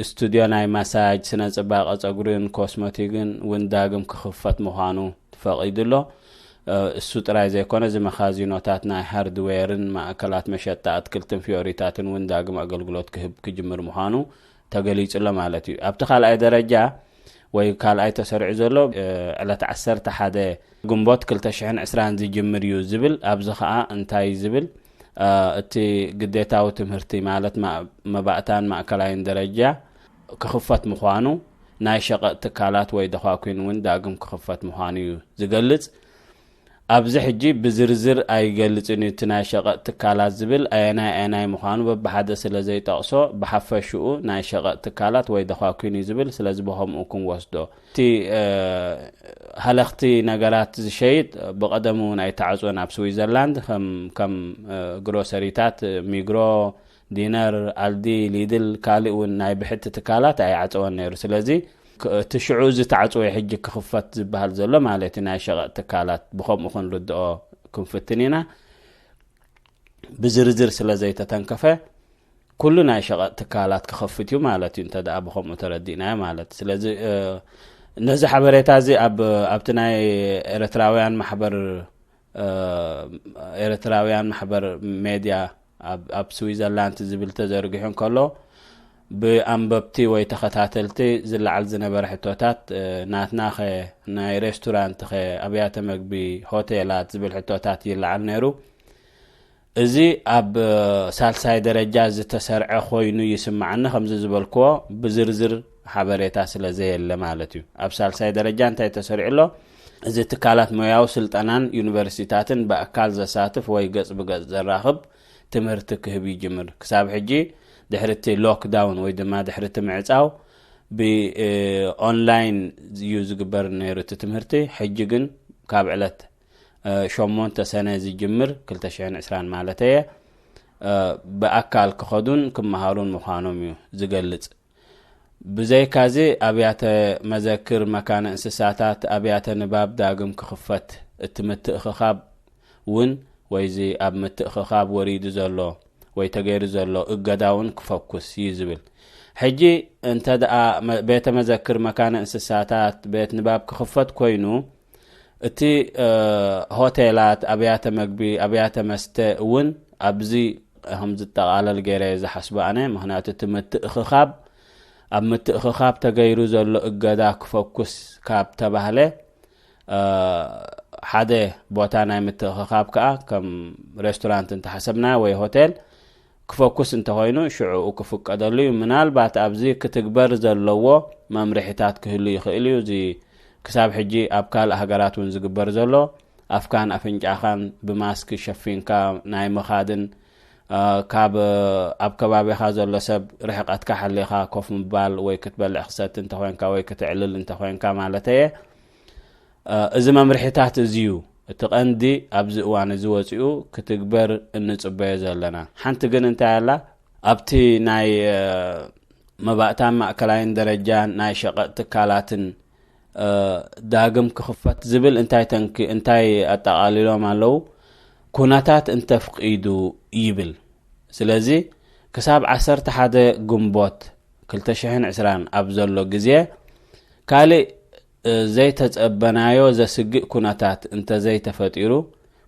ስቱድዮ ናይ ማሳጅ፣ ስነ ፅባቐ ፀጉርን ኮስሞቲግን እውን ዳግም ክኽፈት ምዃኑ ተፈቒዱ ኣሎ። እ፣ እሱ ጥራይ ዘይኮነ፣ እዚ መኻዚኖታት ናይ ሃርድዌርን ማእከላት መሸጣ ኣትክልትን ፍዮሪታትን እውን ዳግም ኣገልግሎት ክህብ ክጅምር ምዃኑ ተገሊጹ ኣሎ ማለት እዩ። ኣብቲ ካልኣይ ደረጃ ወይ ካልኣይ ተሰሪዑ ዘሎ፣ እ፣ ዕለት ዓሰርተ ሓደ ግንቦት ክልተ ሽሕን ዕስራን ዝጅምር እዩ ዝብል፣ ኣብዚ ኸኣ እንታይ ዝብል፣ እ፣ እቲ ግዴታዊ ትምህርቲ ማለት ማ-፣ መባእታን ማእከላይን ደረጃ ክኽፈት ምዃኑ፣ ናይ ሸቐጥ ትካላት ወይ ደኳኩን እውን ዳግም ክኽፈት ምዃኑ እዩ ዝገልጽ። ኣብዚ ሕጂ ብዝርዝር ኣይገልጽን እዩ፣ እቲ ናይ ሸቐጥ ትካላት ዝብል ኣየናይ ኣየናይ ምዃኑ በብሓደ ስለ ዘይጠቕሶ፣ ብሓፈሽኡ ናይ ሸቐጥ ትካላት ወይ ደኳኩን እዩ ዝብል፣ ስለዚ ብኸምኡ ክንወስዶ። እቲ፣ እ፣ ሃለኽቲ ነገራት ዝሸይጥ ብቐደሙ እውን ኣይተዓጽወን ኣብ ስዊዘርላንድ፣ ከም፣ ከም፣ እ፣ ግሮሰሪታት፣ ሚግሮ፣ ዲነር፣ ኣልዲ፣ ሊድል፣ ካልእ እውን ናይ ብሕቲ ትካላት ኣይዓጸወን ነይሩ። ስለዚ ክ-፣ እቲ ሽዑ ዝተዓጽወ ሕጂ ክኽፈት ዝበሃል ዘሎ ማለት እዩ፣ ናይ ሸቐጥ ትካላት ብኸምኡ ክንርድኦ ክንፍትን ኢና። ብዝርዝር ስለ ዘይተተንከፈ ኩሉ ናይ ሸቐጥ ትካላት ክኸፍት እዩ ማለት እዩ፣ እንተ ደኣ ብኸምኡ ተረዲእናዮ ማለት። ስለዚ፣ እ፣ ነዚ ሓበሬታ እዚ ኣብ፣ ኣብቲ ናይ ኤርትራውያን ማሕበር ኤርትራውያን ማሕበር ሜድያ ኣብ ስዊዘርላንድ ዝብል ተዘርጊሑ እንከሎ፣ ብኣንበብቲ ወይ ተኸታተልቲ ዝለዓል ዝነበረ ሕቶታት፣ ናትናኸ፣ ናይ ሬስቶራንትኸ፣ ኣብያተ መግቢ፣ ሆቴላት ዝብል ሕቶታት ይለዓል ነይሩ። እዚ ኣብ ሳልሳይ ደረጃ ዝተሰርዐ ኮይኑ ይስምዓኒ፣ ከምዚ ዝበልክዎ ብዝርዝር ሓበሬታ ስለ ዘየለ ማለት እዩ። ኣብ ሳልሳይ ደረጃ እንታይ ተሰሪዑ ኣሎ? እዚ ትካላት ሞያዊ ስልጠናን ዩኒቨርሲቲታትን ብኣካል ዘሳትፍ ወይ ገጽ ብገጽ ዘራኽብ ትምህርቲ ክህብ ይጅምር። ክሳብ ሕጂ ድሕሪ እቲ ሎክዳውን ወይ ድማ ድሕሪ እቲ ምዕጻው ብኦንላይን እዩ ዝግበር ነይሩ እቲ ትምህርቲ። ሕጂ ግን ካብ ዕለት ሸሞንተ ሰነ ዝጅምር ክልተ ሽሕን ዕስራን ማለት እየ፣ ብኣካል ክኸዱን ክመሃሩን ምዃኖም እዩ ዝገልጽ። ብዘይካዚ ኣብያተ መዘክር መካነ እንስሳታት፣ ኣብያተ ንባብ ዳግም ክኽፈት፣ እቲ ምትእኽኻብ እውን ወይዚ ኣብ ምትእኽኻብ ወሪዱ ዘሎ ወይ ተገይሩ ዘሎ እገዳ እውን ክፈኩስ እዩ ዝብል። ሕጂ እንተ ደኣ መ-፣ ቤተ መዘክር መካነ እንስሳታት፣ ቤት ንባብ ክኽፈት ኮይኑ፣ እቲ፣ እ፣ ሆቴላት፣ ኣብያተ መግቢ፣ ኣብያተ መስተ እውን ኣብዚ ከም ዝጠቓለል ገይረ ዝሓስቦ ኣነ። ምኽንያቱ እቲ ምትእኽኻብ፣ ኣብ ምትእኽኻብ ተገይሩ ዘሎ እገዳ ክፈኩስ ካብ ተባህለ፣ እ፣ ሓደ ቦታ ናይ ምትእኽኻብ ከኣ ከም ሬስቶራንት እንተሓሰብና ወይ ሆቴል ክፈኩስ እንተኾይኑ ሽዕኡ ክፍቀደሉ እዩ። ምናልባት ኣብዚ ክትግበር ዘለዎ መምርሒታት ክህሉ ይኽእል እዩ። እዚ ክሳብ ሕጂ ኣብ ካልእ ሃገራት እውን ዝግበር ዘሎ ኣፍካን ኣፍንጫኻን ብማስክ ሸፊንካ ናይ ምኻድን፣ እ፣ ካብ፣ እ፣ ኣብ ከባቢኻ ዘሎ ሰብ ርሕቀትካ ሓሊኻ ኮፍ ምባል ወይ ክትበልዕ ክሰቲ እንተኾይንካ ወይ ክትዕልል እንተኾይንካ ማለት እየ። እ፣ እዚ መምርሒታት እዚ እዩ እቲ ቀንዲ ኣብዚ እዋን እዚ ወፂኡ ክትግበር እንፅበዮ ዘለና። ሓንቲ ግን እንታይ ኣላ? ኣብቲ ናይ፣ እ፣ መባእታን ማእከላይን ደረጃ ናይ ሸቐጥ ትካላትን፣ እ፣ ዳግም ክኽፈት ዝብል እንታይ ተንኪ-፣ እንታይ ኣጠቓሊሎም ኣለዉ? ኩነታት እንተፍቂዱ ይብል። ስለዚ ክሳብ ዓሰርተ ሓደ ግንቦት ክልተ ሽሕን ዕስራን ኣብ ዘሎ ግዜ ካልእ፣ እ፣ ዘይተጸበናዮ ዘስግእ ኩነታት እንተዘይተፈጢሩ፣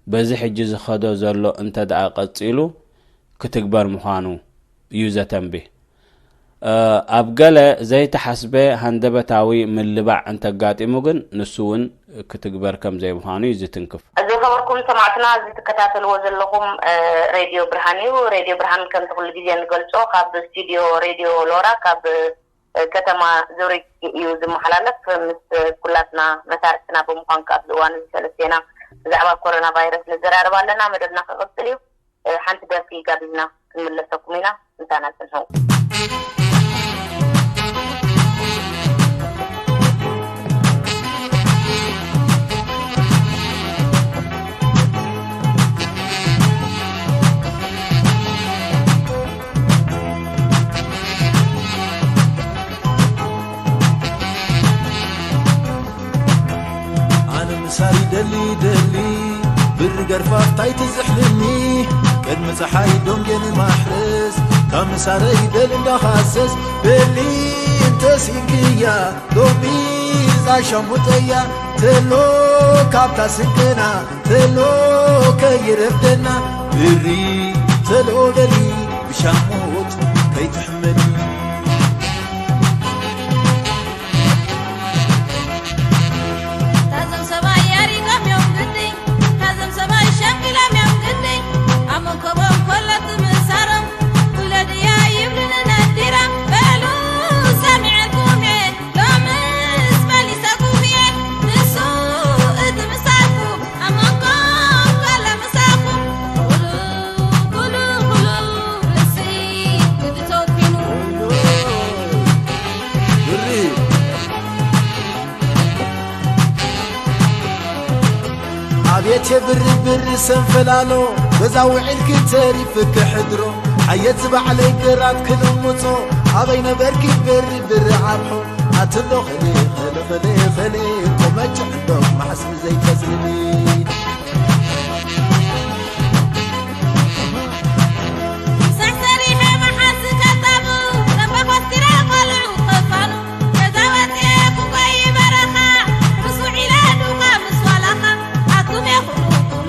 በዚ ሕጂ ዝኸዶ ዘሎ እንተ ደኣ ቀጺሉ ክትግበር ምዃኑ እዩ ዘተንብህ። እ፣ ኣብ ገለ ዘይተሓስበ ሃንደበታዊ ምልባዕ እንተጋጢሙ ግን ንሱ እውን ክትግበር ከም ዘይምዃኑ እዩ ዝትንክፍ። ዝኸበርኩም ሰማዕትና፣ እዚ ትከታተልዎ ዘለኹም፣ እ፣ ሬድዮ ብርሃን እዩ። ሬድዮ ብርሃን ከምቲ ኩሉ ግዜ ንገልጾ ካብ ስቱዲዮ ሬድዮ ሎራ ካብ፣ እ፣ ከተማ ዙሪክ እዩ ዝመሓላለፍ። ምስ ኩላትና መሳርሕትና ብምዃን ከኣ ኣብዚ እዋን እዚ ሰለስቴና ብዛዕባ ኮሮና ቫይረስ ንዘራረብ ኣለና። መደብና ክቕጽል እዩ። እ፣ ሓንቲ ደርፊ ጋቢዝና ክንምለሰኩም ኢና። እንታና ጽንሑ። ኣነ ምሳይ ደሊ ደሊ ብሪ ገርፋፍ ታይ ትዝሕልኒ ቅድሚ ፀሓይ ዶንጌን ማሕረስ ካብ ምሳረይ ደሊ እንዳኻሰስ በሊ እንተሲንክያ ሎሚ ዛሻሙጠያ ተሎ ካብታ ስንቅና ተሎ ከይረፍደና ብሪ ተሎ በሊ ብሻሙት ከይትሕመኒ። ታዞም ሰባይ ያሪጎም እዮም ግዲ፣ ታዞም ሰባይ ሸምግሎም እዮም ግዲ። ኣብ መንከቦም ኮለቱ ምሳሮም፣ ውለድያ ይብሉኒ ነዲራ። በሉ ሰሚዐልኩም እየ፣ ሎምስ መሊሰኩም እየ። ንሱ እቲ ምሳልኩም፣ ኣብ መንኮም ኮሎ ምሳኩም። ጉሉ፣ ጉሉ፣ ጉሉ፣ ንሲ ግዲ ተወኪሉ። ብሪ። ኣብየት የብሪ ብሪ ሰንፈላሎ፣ በዛ ውዒልኪ ተሪፍኪ ሕድሮ። ሓየት ዝባዕለይ ግራት ክልምጾ፣ ኣበይ ነበርኪ ብሪ ብሪ ዓርሖ። ኣትሎ ኸሌ ኸሌ ኸሌ ኸሌ፣ ቆመጭ ዕንዶ ማሕስብ ዘይተዝልሊ። ሰሰሪሐ መሓዝ ከጣቡ፣ ረባ ኮስቲረ ቆልዑ ከፋኑ፣ ገዛ ወፅኤ ኩጎይ በረኻ፣ ምስ ውዒለ ዱኻ ምስ ዋላኻ፣ ኣቱም የኹሉ ኩሉ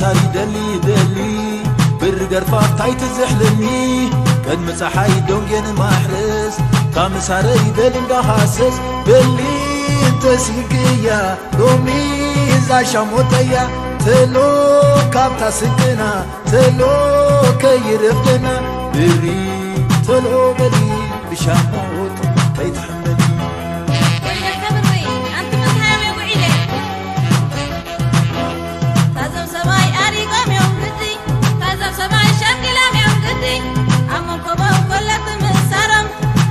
ታሪ ደሊ ደሊ ብሪ ገርፋፍ ታይ ትዝሕልኒ? ቅድሚ ፀሓይ ደንጌ ንማሕረስ፣ ካብ ምሳረይ በሊ እንዳሃሰስ፣ በሊ እንተሲንክያ ሎሚ እዛ ሻሞተያ፣ ተሎ ካብታ ስንቅና፣ ተሎ ከይረፍደና፣ ብሪ ተሎ በሊ ብሻሞት ከይትሕመኒ። ወይለከ ብሪ፣ ኣንቲ መዝሃ የጉዒለ። ታዞም ሰብኣይ ኣሪጎም እዮም ግዲ፣ ታዞም ሰብኣይ ሸንጊሎም እዮም ግዲ። ኣብ መንኮቦም ኮለቱ ምሳሮም፣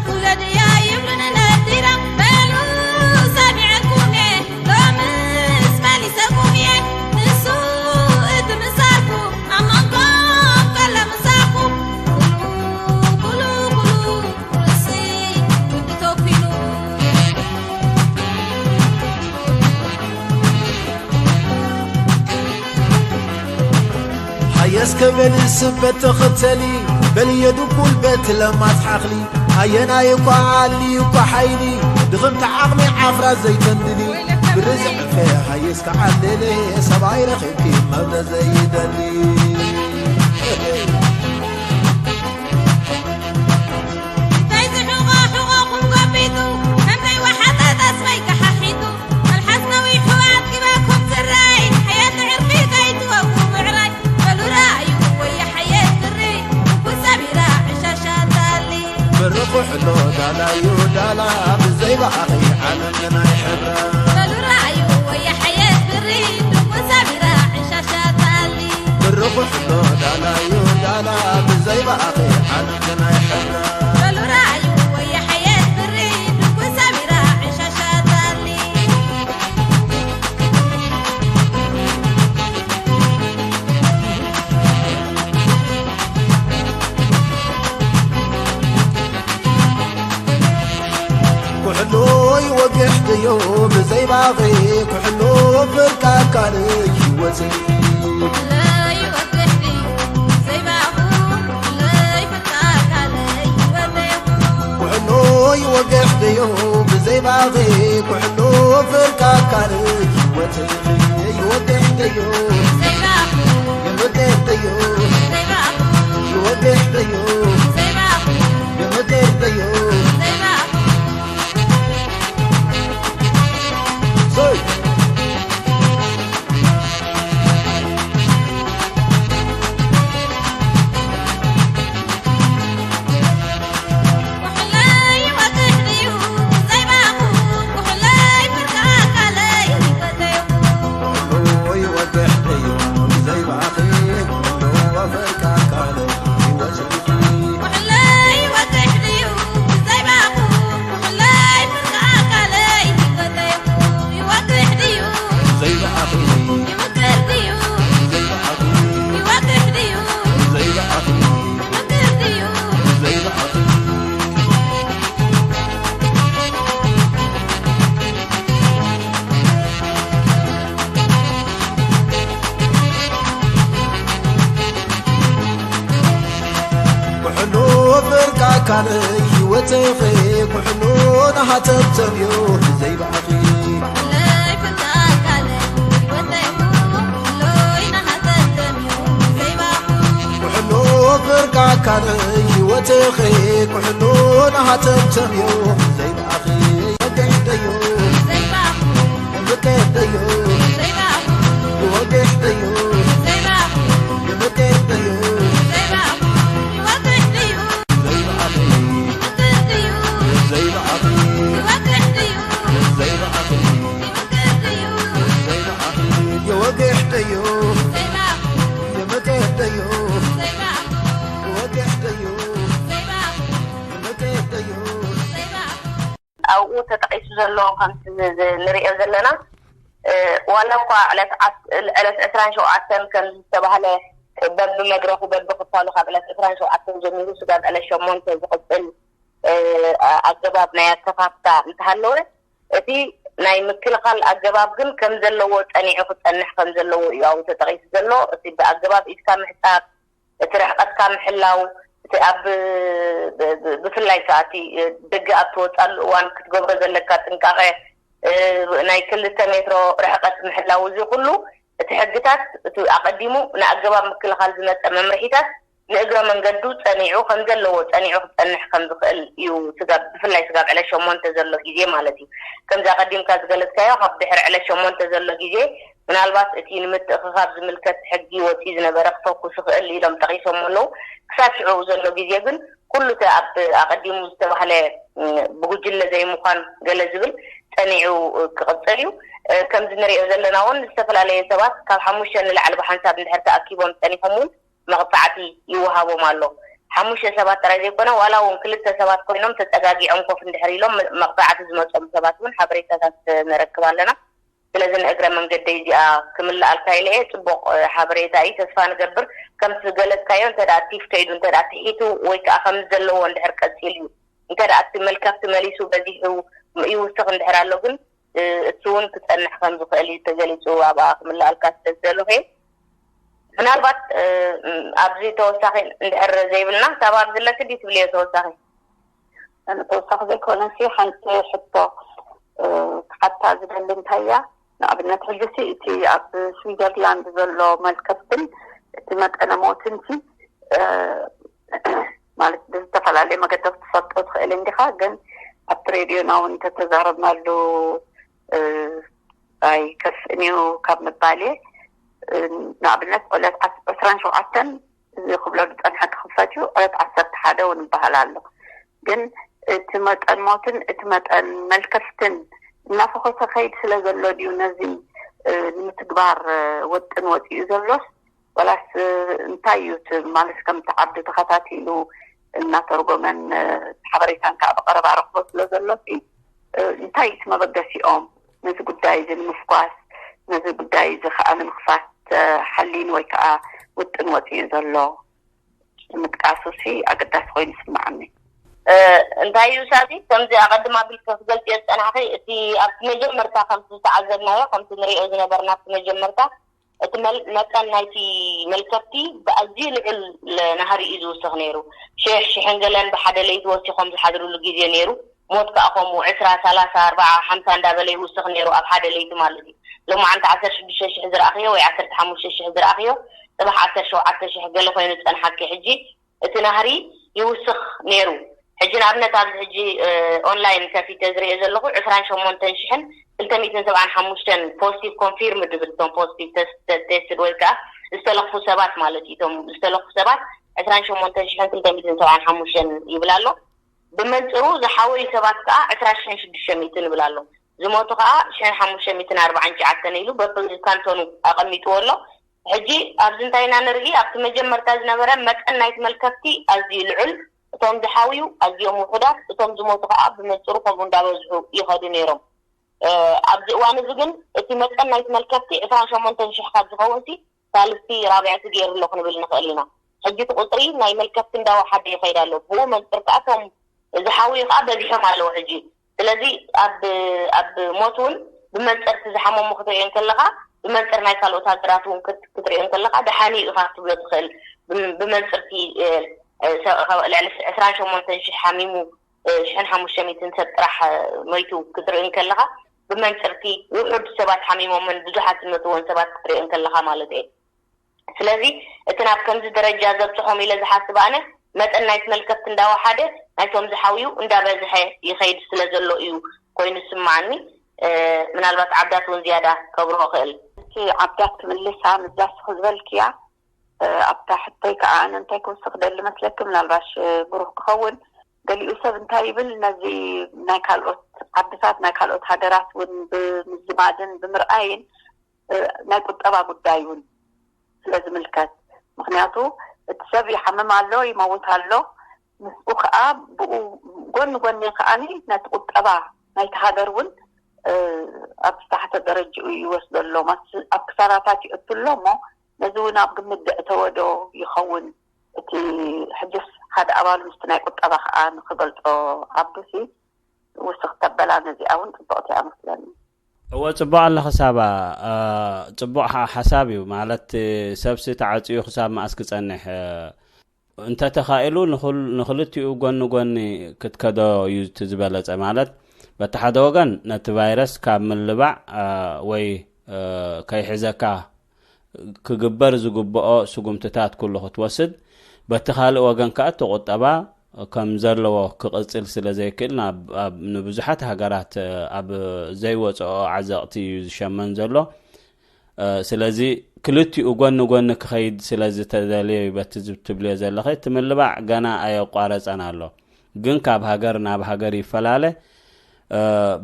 ውለድያ ይብሉኒ ነዲሮም። በሉ ሰሚዐኩም እየ፣ ሎምስ መሊሰኩም እየ። ንሱ እቲ ምሳርኩ፣ ኣብ መንጎም ከሎ ምሳርኩ። ኩሉ፣ ኩሉ፣ ኩሉ፣ ኩሉሲ ግዲ ተኪሉ። ሃየስ ከበሊ ስበት ተኸተሊ፣ በልየ ድኩል በት ለማት ሓኽሊ። ኣየናይ እኳ ዓሊ እኳ ሓይሊ፣ ድኽምቲ ዓቕሚ ዓፍራ ዘይተንድሊ። ብሪ ዝዕፈ ሃየስ ከዓለለ፣ ሰብኣይ ረኺብኪ መብረ ዘይደሊ። እንታይ ዝሕቖ ሕቖኹም ጎቢጡ፣ ከምዘይ ወሓጠ ጠስመይ ከሓሒጡ። መልሓስ ነዊሑ ኣጥጊበኩም ስረይ፣ ሓያት ዕርፊ ከይትወጉ ምዕራይ። በሉ ረኣዩ ወይ ሓየት ብሪ፣ ትኩስ ሰቢራ ዕሻሻ ታሊ። ብሪ ኩሕሎ ዳላዩ ዳላ፣ ብዘይ ብኣኺ ዓለም ግን ኣይሕብራ። በሉ ረኣዩ ወይ ሓየት ብሪ፣ ትኩስ ሰቢራ ዕሻሻ ታሊ። ብሪ ኩሕሎ ዳላዩ ዳላ፣ ብዘይ ብኣኺ ዓለም ግን ኣይሕብራ። በሉ ረኣዩ ወይ ሓየት ብሪ፣ ትኩስ ሰቢራ ዕሻሻ ታሊ። ኩሕሎ ይወግሕ ድዮ ብዘይ ባኺ፣ ኩሕሎ ፍርቂ ኣካል ህይወት። ኩሕሎ ይወግሕ ድዮ ብዘይ ባኹ፣ ኩሕሎ ይፍርቂ ኣካል ህይወት። ኩሕሎ ይወግሕ ድዮ ብዘይ ባኺ፣ ኩሕሎ ፍርቂ ኣካል ህይወት። ይወግሕ ድዮ፣ ይወግሕ ድዮ፣ ይወግሕ ድዮ፣ ይወግሕ ድዮ። ኩሕሉ ፍርቂ ኣካል ህይወትኺ፣ ኩሕሉ ናሃተብተብዮ ብዘይ ባእኺ። ኩሕሉ ፍርቂ ኣካል ህይወትኺ፣ ኩሕሉ ናሃተብተብዮ ብዘይ ባእኺ። ወግሕ ደዮ፣ ወግሕ ደዮ፣ ወግሕ ደዮ፣ ወግሕ ደዮ። ኣብኡ ተጠቒሱ ዘሎ ከምቲ ንሪኦ ዘለና፣ ዋላ እኳ ዕለት ዕስራን ሸውዓተን ከም ዝተባህለ በብመድረኹ በብክፋሉ ካብ ዕለት ዕስራን ሸውዓተን ጀሚሩ ስጋብ ዕለት ሸሞንተ ዝቕፅል ኣገባብ ናይ ኣከፋፍታ እንተሃለወ፣ እቲ ናይ ምክልኻል ኣገባብ ግን ከም ዘለዎ ጸኒዑ ክጸንሕ ከም ዘለዎ እዩ ኣብኡ ተጠቒሱ ዘሎ። እቲ ብኣገባብ ኢድካ ምሕጻብ፣ እቲ ርሕቀትካ ምሕላው፣ እቲ ኣብ ብፍላይ ከኣ እቲ ደገ ኣብ ትወጻሉ እዋን ክትገብሮ ዘለካ ጥንቃቐ፣ ናይ ክልተ ሜትሮ ርሕቀት ምሕላው፣ እዚ ኩሉ እቲ ሕግታት፣ እቲ ኣቐዲሙ ንኣገባብ ምክልኻል ዝመጸ መምርሒታት ንእግረ መንገዱ ጸኒዑ ከም ዘለዎ ጸኒዑ ክጸንሕ ከም ዝኽእል እዩ። ስጋብ፣ ብፍላይ ስጋብ ዕለት ሸሞንተ ዘሎ ግዜ ማለት እዩ። ከምዚ ኣቐዲምካ ዝገለጽካዮ፣ ካብ ድሕሪ ዕለት ሸሞንተ ዘሎ ግዜ ምናልባት እቲ ንምትእኽኻብ ዝምልከት ሕጊ ወጺኡ ዝነበረ ክፈኩስ ይኽእል ኢሎም ጠቒሶም ኣለዉ። ክሳብ ሽዑ ዘሎ ግዜ ግን ኩሉ እቲ ኣብ ኣቐዲሙ ዝተባህለ፣ እ፣ ብጉጅለ ዘይምዃን ገለ ዝብል ጸኒዑ፣ እ፣ ክቕጽል እዩ። እ፣ ከምዚ ንሪኦ ዘለና እውን ዝተፈላለየ ሰባት ካብ ሓሙሽተ ንላዕሊ ብሓንሳብ እንድሕር ተኣኪቦም ጸኒሖም እውን መቕጻዕቲ ይወሃቦም ኣሎ። ሓሙሽተ ሰባት ጥራይ ዘይኮነ፣ ዋላ እውን ክልተ ሰባት ኮይኖም ተጸጋጊዖም ኮፍ እንድሕር ኢሎም መ-፣ መቕጻዕቲ ዝመጾም ሰባት እውን ሓበሬታታት ነረክብ ኣለና። ስለዚ ንእግረ መንገደይ እዚኣ ክምልኣልካ ኢለ እየ። ጽቡቕ፣ እ፣ ሓበሬታ እዩ። ተስፋ ንገብር ከምቲ ዝገለጽካዮ እንተ ደኣ ቲፍ ከይዱ፣ እንተ ደኣ ትሒቱ ወይ ከኣ ከም ዘለዎ እንድሕር ቀጺሉ እዩ፣ እንተ ደኣ እቲ መልከፍቲ መሊሱ በዚሑ ይውስኽ እንድሕር ኣሎ ግን፣ እ፣ እሱ እውን ክጸንሕ ከም ዝኽእል እዩ ተገሊጹ። ኣብኣ ክምልኣልካ ስለ ዝደለኹ እየ። ምናልባት፣ እ፣ ኣብዚ ተወሳኺ እንድሕር ዘይብልና፣ ሳባ ኣብዚ ኣለኪ ድዩ ትብልዮ ተወሳኺ? ኣነ ተወሳኺ ዘይኮነሲ ሓንቲ ሕቶ፣ እ፣ ክሓታ ዝደሊ እንታይ እያ? ንኣብነት ሕጂ ሲ እቲ ኣብ ስዊዘርላንድ ዘሎ መልከፍትን እቲ መጠነ ሞትን ሲ፣ እ፣ ማለት ብዝተፈላለየ መገዲ ክትፈልጦ ትኽእል እንዲኻ፣ ግን ኣብቲ ሬድዮና እውን እንተተዛረብናሉ፣ እ፣ ኣይከፍእን እዩ ካብ ምባል እየ። እ፣ ንኣብነት ዕለት ዓስ-፣ ዕስራን ሸውዓተን እዚ ክብሎ ዝጸንሐ ክኽፈት እዩ፣ ዕለት ዓሰርተ ሓደ እውን ይበሃል ኣሎ። ግን እቲ መጠን ሞትን እቲ መጠን መልከፍትን እናፈኾሰ ከይድ ስለ ዘሎ ድዩ ነዚ፣ እ፣ ንምትግባር፣ እ፣ ወጥን ወጺኡ ዘሎስ፣ ወላስ፣ እ፣ እንታይ እዩ እቲ፣ ማለት ከምቲ ዓዲ ተኸታቲሉ እናተርጎመን፣ እ፣ ሓበሬታን ከዓ ብቐረባ ረኽቦ ስለ ዘሎ ሲ፣ እ፣ እንታይ እዩ እቲ መበገሲኦም ነዚ ጉዳይ እዚ ንምፍኳስ፣ ነዚ ጉዳይ እዚ ከዓ ንምኽፋት፣ እ፣ ሓሊን ወይ ከዓ ውጥን ወጺኡ ዘሎ? ምጥቃሱ ሲ ኣገዳሲ ኮይኑ ይስምዓኒ። እ፣ እንታይ እዩ ሳቢ፣ ከምዚ ኣቐድም ኣቢልኪ ክትገልጽዮ ዝጸናሕኺ፣ እቲ ኣብቲ መጀመርታ ከምቲ ዝተዓዘብናዮ፣ ከምቲ ንሪኦ ዝነበርና ኣብቲ መጀመርታ፣ እቲ መል-፣ መጠን ናይቲ መልከፍቲ ብኣዝዩ ልዑል ለ-፣ ናህሪ እዩ ዝውስኽ ነይሩ። ሽሕ፣ ሽሕን ገለን ብሓደ ለይቲ ወሲኾም ዝሓድሩሉ ግዜ ነይሩ። ሞት ከኣ ከምኡ ዕስራ፣ ሰላሳ፣ ኣርብዓ፣ ሓምሳ እንዳበለ ይውስኽ ነይሩ ኣብ ሓደ ለይቲ ማለት እዩ። ሎማዓንቲ ዓሰርተ ሽዱሽተ ሽሕ ዝረኣኽዮ ወይ ዓሰርተ ሓሙሽተ ሽሕ ዝረኣኽዮ፣ ጽባሕ ዓሰርተ ሸውዓተ ሽሕ ገለ ኮይኑ ዝጸንሓኪ። ሕጂ እቲ ናህሪ ይውስኽ ነይሩ። ሕጂ ንኣብነት ኣብዚ ሕጂ፣ እ፣ ኦንላይን ከፊተ ዝሪኦ ዘለኹ ዕስራን ሸሞንተን ሽሕን ክልተ ሚእትን ሰብዓን ሓሙሽተን ፖዚቲቭ ኮንፊርምድ ዝብል፣ እቶም ፖዚቲቭ ተስ-፣ ተ-፣ ቴስትድ ወይ ከዓ ዝተለኽፉ ሰባት ማለት እዩ። እቶም ዝተለኽፉ ሰባት ዕስራን ሸሞንተን ሽሕን ክልተ ሚእትን ሰብዓን ሓሙሽተን ይብል ኣሎ። ብመንጽሩ ዝሓወዩ ሰባት ከዓ ዕስራ ሽሕን ሽዱሽተ ሚእትን ይብል ኣሎ። ዝሞቱ ከዓ ሽሕን ሓሙሽተ ሚእትን ኣርባዓን ትሽዓተን ኢሉ በብካንቶኑ ኣቐሚጥዎ ኣሎ። ሕጂ ኣብዚ እንታይ ኢና ንርኢ? ኣብቲ መጀመርታ ዝነበረ መጠን ናይቲ መልከፍቲ ኣዝዩ ልዑል፣ እቶም ዝሓውዩ ኣዝዮም ውሑዳት፣ እቶም ዝሞቱ ከዓ ብመንጽሩ ከምኡ እንዳበዝሑ ይኸዱ ነይሮም። እ፣ ኣብዚ እዋን እዚ ግን እቲ መጠን ናይቲ መልከፍቲ ዕስራን ሸሞንተን ሽሕ ካብ ዝኸውን ሲ ሳልስቲ ራብዕቲ ገይሩ ኣሎ ክንብል ንኽእል ኢና። ሕጂ እቲ ቁጽሪ ናይ መልከፍቲ እንዳወሓደ ይኸይድ ኣሎ። ብኡ መንጽር ከዓ እቶም ዝሓውዩ ከዓ በዚሖም ኣለዉ ሕጂ። ስለዚ ኣብ፣ ኣብ ሞት እውን ብመንጽር እቲ ዝሓመሙ ክትሪኦ እንከለኻ፣ ብመንጽር ናይ ካልኦት ሃገራት እውን ክት-፣ ክትሪኦ እንከለኻ፣ ደሓን እዩ ኢኻ ክትብሎ ትኽእል። ብም-፣ ብመንጽርቲ፣ እ፣ እ፣ ሰ-፣ ካብ ልዕሊ ዕስራን ሸሞንተን ሽሕ ሓሚሙ፣ እ፣ ሽሕን ሓሙሽተ ሚእትን ሰብ ጥራሕ፣ እ፣ ሞይቱ ክትርኢ እንከለኻ፣ ብመንጽርቲ ውሑድ ሰባት ሓሚሞምን ብዙሓት ዝመትዎን ሰባት ክትርኢ እንከለኻ ማለት እየ። ስለዚ እቲ ናብ ከምዚ ደረጃ ዘብጽሖም ኢለ ዝሓስብ ኣነ፣ መጠን ናይቲ መልከፍቲ እንዳወሓደ ናይቶም ዝሓውዩ እንዳበዝሐ ይኸይድ ስለ ዘሎ እዩ ኮይኑ ዝስምዓኒ። እ፣ ምናልባት ዓብዳት እውን ዝያዳ ከብርሆ ክእል። እቲ ዓብዳት ክምልሳ፣ ምዛ ስኺ ዝበልክያ፣ እ፣ ኣብታ ሕቶይ ከዓ ኣነ እንታይ ክውስኽ ደሊ መስለኪ፣ ምናልባሽ፣ እ፣ ብሩህ ክኸውን፣ ገሊኡ ሰብ እንታይ ይብል፣ ነዚ ናይ ካልኦት ዓድታት፣ ናይ ካልኦት ሃገራት እውን ብምዝማድን ብምርኣይን፣ እ፣ ናይ ቁጠባ ጉዳይ እውን ስለ ዝምልከት፣ ምኽንያቱ እቲ ሰብ ይሓምም ኣሎ፣ ይመውት ኣሎ፣ ምስኡ ከዓ ብኡ ጎኒ ጎኒ ከዓኒ ነቲ ቁጠባ ናይቲ ሃገር እውን፣ እ፣ ኣብ ዝተሓተ ደረጅኡ ይወስዶ ኣሎ። ማስ-፣ ኣብ ክሳራታት ይእቱ ኣሎ እሞ ነዚ እውን ኣብ ግምት ዘእተወ ዶ ይኸውን? እቲ ሕጅስ ሓደ ኣባል ምስቲ ናይ ቁጠባ ከዓ ንክገልጾ ኣብሲ ውስኽ ተበላ ነዚኣ እውን ጽቡቕቲ እያ መስለኒ። እወ፣ ጽቡቕ ኣለኺ ሳባ። እ፣ ጽቡቕ ሓ-፣ ሓሳብ እዩ። ማለት፣ ሰብሲ ተዓጽዩ ክሳብ መኣስ ክጸንሕ? እ፣ እንተተኻኢሉ ንኹል-፣ ንኽልቲኡ ጎኒ ጎኒ ክትከዶ እዩ እቲ ዝበለጸ። ማለት፣ በቲ ሓደ ወገን ነቲ ቫይረስ ካብ ምልባዕ፣ እ፣ ወይ፣ እ፣ ከይሕዘካ ክግበር ዝግብኦ ስጉምትታት ኩሉ ክትወስድ፣ በቲ ካልእ ወገን ከኣ እቲ ቁጠባ ከም ዘለዎ ክቕጽል ስለ ዘይክእል ናብ ኣብ ንብዙሓት ሃገራት ኣብ ዘይወጽኦ ዓዘቕቲ እዩ ዝሸመን ዘሎ። ስለዚ ክልቲኡ ጎኒ ጎኒ ክኸይድ ስለ ዝተደልየ እዩ በቲ ትብልዮ ዘለኺ። እቲ ምልባዕ ገና ኣየቋረጸን ኣሎ፣ ግን ካብ ሃገር ናብ ሃገር ይፈላለ።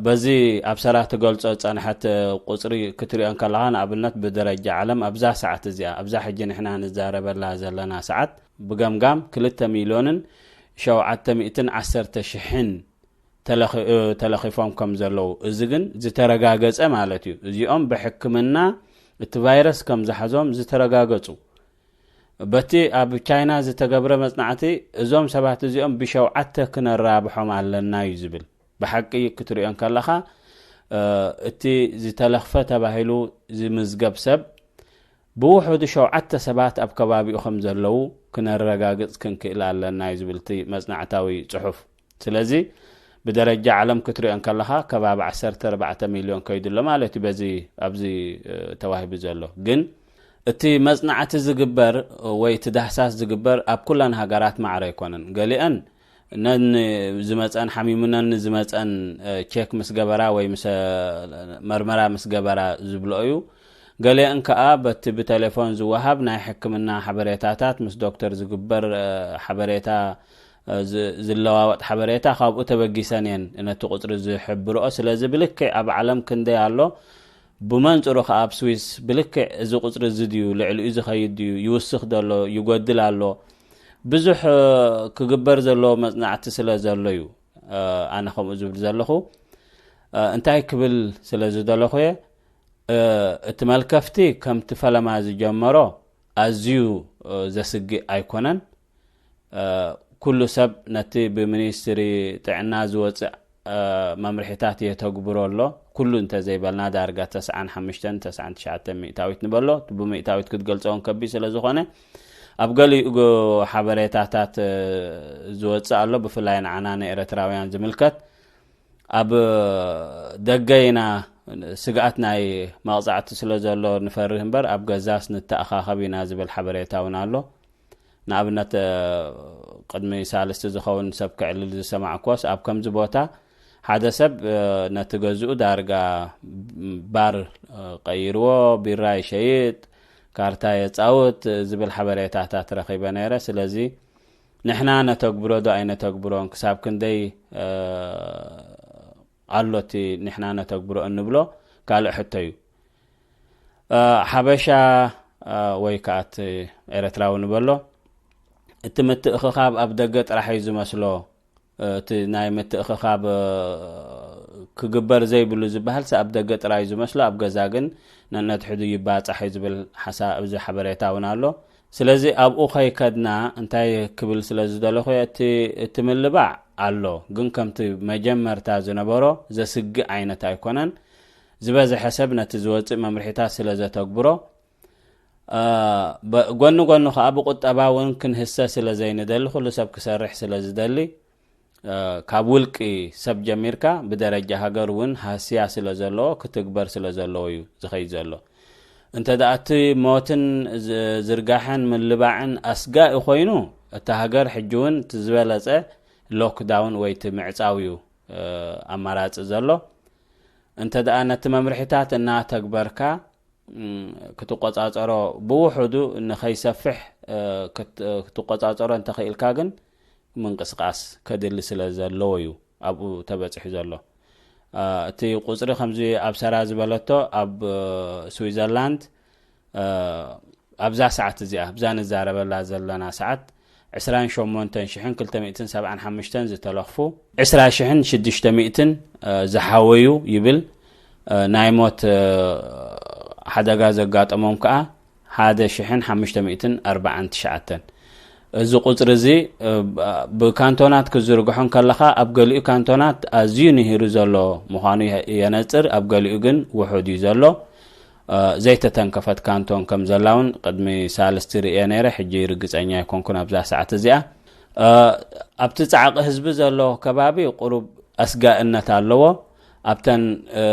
በዚ ኣብ ሰራ ትገልጾ ዝጸንሐት ቁጽሪ ክትሪኦ እንከለኻ፣ ንኣብነት ብደረጃ ዓለም ኣብዛ ሰዓት እዚኣ፣ ኣብዛ ሕጂ ንሕና ንዛረበላ ዘለና ሰዓት ብገምጋም ክልተ ሚልዮንን ሸውዓተ ሚእትን ዓሰርተ ሽሕን ተለኺፎም ከም ዘለዉ፣ እዚ ግን ዝተረጋገጸ ማለት እዩ። እዚኦም ብሕክምና እቲ ቫይረስ ከም ዝሓዞም ዝተረጋገጹ፣ በቲ ኣብ ቻይና ዝተገብረ መጽናዕቲ፣ እዞም ሰባት እዚኦም ብሸውዓተ ክነራብሖም ኣለና እዩ ዝብል። ብሓቂ ክትሪኦ እንከለኻ፣ እቲ ዝተለኽፈ ተባሂሉ ዝምዝገብ ሰብ ብውሑዱ ሸውዓተ ሰባት ኣብ ከባቢኡ ከም ዘለዉ ክነረጋግጽ ክንክእል ኣለና እዩ ዝብል እቲ መጽናዕታዊ ጽሑፍ። ስለዚ ብደረጃ ዓለም ክትሪኦ እንከለኻ፣ ከባቢ ዓሰርተ ኣርባዕተ ሚልዮን ከይዱ ኣሎ ማለት እዩ። በዚ ኣብዚ ተዋሂቡ ዘሎ ግን፣ እቲ መጽናዕቲ ዝግበር ወይ እቲ ዳህሳስ ዝግበር ኣብ ኩለን ሃገራት ማዕረ ኣይኮነን። ገሊአን ነን ዝመጸን ሓሚሙነን ዝመጸን ቸክ ምስ ገበራ ወይ ምስ መርመራ ምስ ገበራ ዝብልኦ እዩ። ገሊአን ከኣ በቲ ብቴሌፎን ዝወሃብ ናይ ሕክምና ሓበሬታታት፣ ምስ ዶክተር ዝግበር ሓበሬታ፣ ዝለዋወጥ ሓበሬታ፣ ካብኡ ተበጊሰን እየን ነቲ ቁጽሪ ዝሕብርኦ። ስለዚ ብልክዕ ኣብ ዓለም ክንደይ ኣሎ፣ ብመንጽሩ ከኣ ኣብ ስዊስ ብልክዕ እዚ ቁጽሪ እዚ ድዩ፣ ልዕሊኡ ዝኸይድ ድዩ፣ ይውስኽ ደሎ፣ ይጎድል ኣሎ፣ ብዙሕ ክግበር ዘለዎ መጽናዕቲ ስለ ዘሎ እዩ ኣነ ከምኡ ዝብል ዘለኹ። እንታይ ክብል ስለ ዝደለኹ እየ፣ እቲ መልከፍቲ ከምቲ ፈለማ ዝጀመሮ ኣዝዩ ዘስግእ ኣይኮነን። ኩሉ ሰብ ነቲ ብሚኒስትሪ ጥዕና ዝወጽእ መምርሒታት የተግብሮ ኣሎ። ኩሉ እንተዘይበልና ዳርጋ ተስዓን ሓሙሽተን፣ ተስዓን ትሽዓተን ሚእታዊት ንበሎ። እቲ ብምእታዊት ክትገልጾ እውን ከቢድ ስለ ዝኾነ፣ ኣብ ገሊኡ ሓበሬታታት ዝወጽእ ኣሎ፣ ብፍላይ ንዓና ንኤርትራውያን ዝምልከት። ኣብ ደገ ኢና፣ ስግኣት ናይ መቕጻዕቲ ስለ ዘሎ ንፈርህ እምበር፣ ኣብ ገዛስ ንተኣኻኸብ ኢና ዝብል ሓበሬታ እውን ኣሎ። ንኣብነት፣ ቅድሚ ሳልስቲ ዝኸውን ሰብ ከዕልል ዝሰማዕኩዎስ፣ ኣብ ከምዚ ቦታ ሓደ ሰብ ነቲ ገዝኡ ዳርጋ ባር ቀይርዎ፣ ቢራ ይሸይጥ፣ ካርታ የጻውት ዝብል ሓበሬታታት ረኺበ ነይረ። ስለዚ ንሕና ነተግብሮ ዶ ኣይነተግብሮን፣ ክሳብ ክንደይ ኣሎ እቲ ንሕና ነተግብሮ እንብሎ ካልእ ሕቶ እዩ። ሓበሻ ወይ ከኣ እቲ ኤርትራዊ ንበሎ፣ እቲ ምትእኽኻብ ኣብ ደገ ጥራሕ እዩ ዝመስሎ። እቲ ናይ ምትእኽኻብ ክግበር ዘይብሉ ዝበሃል ኣብ ደገ ጥራይ እዩ ዝመስሎ፣ ኣብ ገዛ ግን ነንሕድሕዱ ይባጻሕ እዩ ዝብል ሓሳብ፣ እዚ ሓበሬታ እውን ኣሎ። ስለዚ ኣብኡ ከይከድና እንታይ ክብል ስለ ዝደለኹ እየ፣ እቲ፣ እቲ ምልባዕ ኣሎ፣ ግን ከምቲ መጀመርታ ዝነበሮ ዘስግእ ዓይነት ኣይኮነን። ዝበዝሐ ሰብ ነቲ ዝወጽእ መምርሒታት ስለ ዘተግብሮ፣ እ፣ በ-፣ ጎኒ ጎኒ ከኣ ብቁጠባ እውን ክንህሰ ስለ ዘይንደሊ፣ ኩሉ ሰብ ክሰርሕ ስለ ዝደሊ፣ እ፣ ካብ ውልቂ ሰብ ጀሚርካ ብደረጃ ሃገር እውን ሃስያ ስለ ዘለዎ፣ ክትግበር ስለ ዘለዎ እዩ ዝኸይድ ዘሎ። እንተ ደኣ እቲ ሞትን ዝ-፣ ዝርጋሐን ምልባዕን ኣስጋኢ ኮይኑ፣ እታ ሃገር ሕጂ እውን እቲ ዝበለጸ ሎክዳውን ወይ እቲ ምዕጻው እዩ፣ እ፣ ኣማራጺ ዘሎ። እንተ ደኣ ነቲ መምርሒታት እናተግበርካ፣ እም፣ ክትቆጻጸሮ፣ ብውሑዱ ንኸይሰፍሕ፣ እ፣ ክት-፣ ክትቆጻጸሮ እንተኽኢልካ ግን ምንቅስቃስ ከድሊ ስለ ዘለዎ እዩ ኣብኡ ተበጺሑ ዘሎ። እ፣ እቲ ቁጽሪ ከምዚ ኣብ ሰራ ዝበለቶ ኣብ፣ እ፣ ስዊዘርላንድ፣ እ፣ ኣብዛ ሰዓት እዚኣ፣ ኣብዛ ንዛረበላ ዘለና ሰዓት ዕስራን ሸሞንተን ሽሕን ክልተ ሚእትን ሰብዓን ሓሙሽተን ዝተለኽፉ፣ ዕስራ ሽሕን ሽዱሽተ ሚእትን፣ እ፣ ዝሓወዩ ይብል። እ፣ ናይ ሞት፣ እ፣ ሓደጋ ዘጋጠሞም ከኣ ሓደ ሽሕን ሓሙሽተ ሚእትን ኣርባዓን ትሽዓተን። እዚ ቁጽሪ እዚ፣ እ፣ ብካንቶናት ክዝርግሖ እንከለኻ፣ ኣብ ገሊኡ ካንቶናት ኣዝዩ ንሂሩ ዘሎ ምዃኑ የ-፣ የነጽር፣ ኣብ ገሊኡ ግን ውሑድ እዩ ዘሎ። እ፣ ዘይተተንከፈት ካንቶን ከም ዘላ እውን ቅድሚ ሳልስቲ ርእየ ነይረ፣ ሕጂ ርግጸኛ ኣይኮንኩን ኣብዛ ሰዓት እዚኣ። እ፣ ኣብቲ ጻዕቂ ህዝቢ ዘሎ ከባቢ ቁሩብ ኣስጋእነት ኣለዎ። ኣብተን፣ እ፣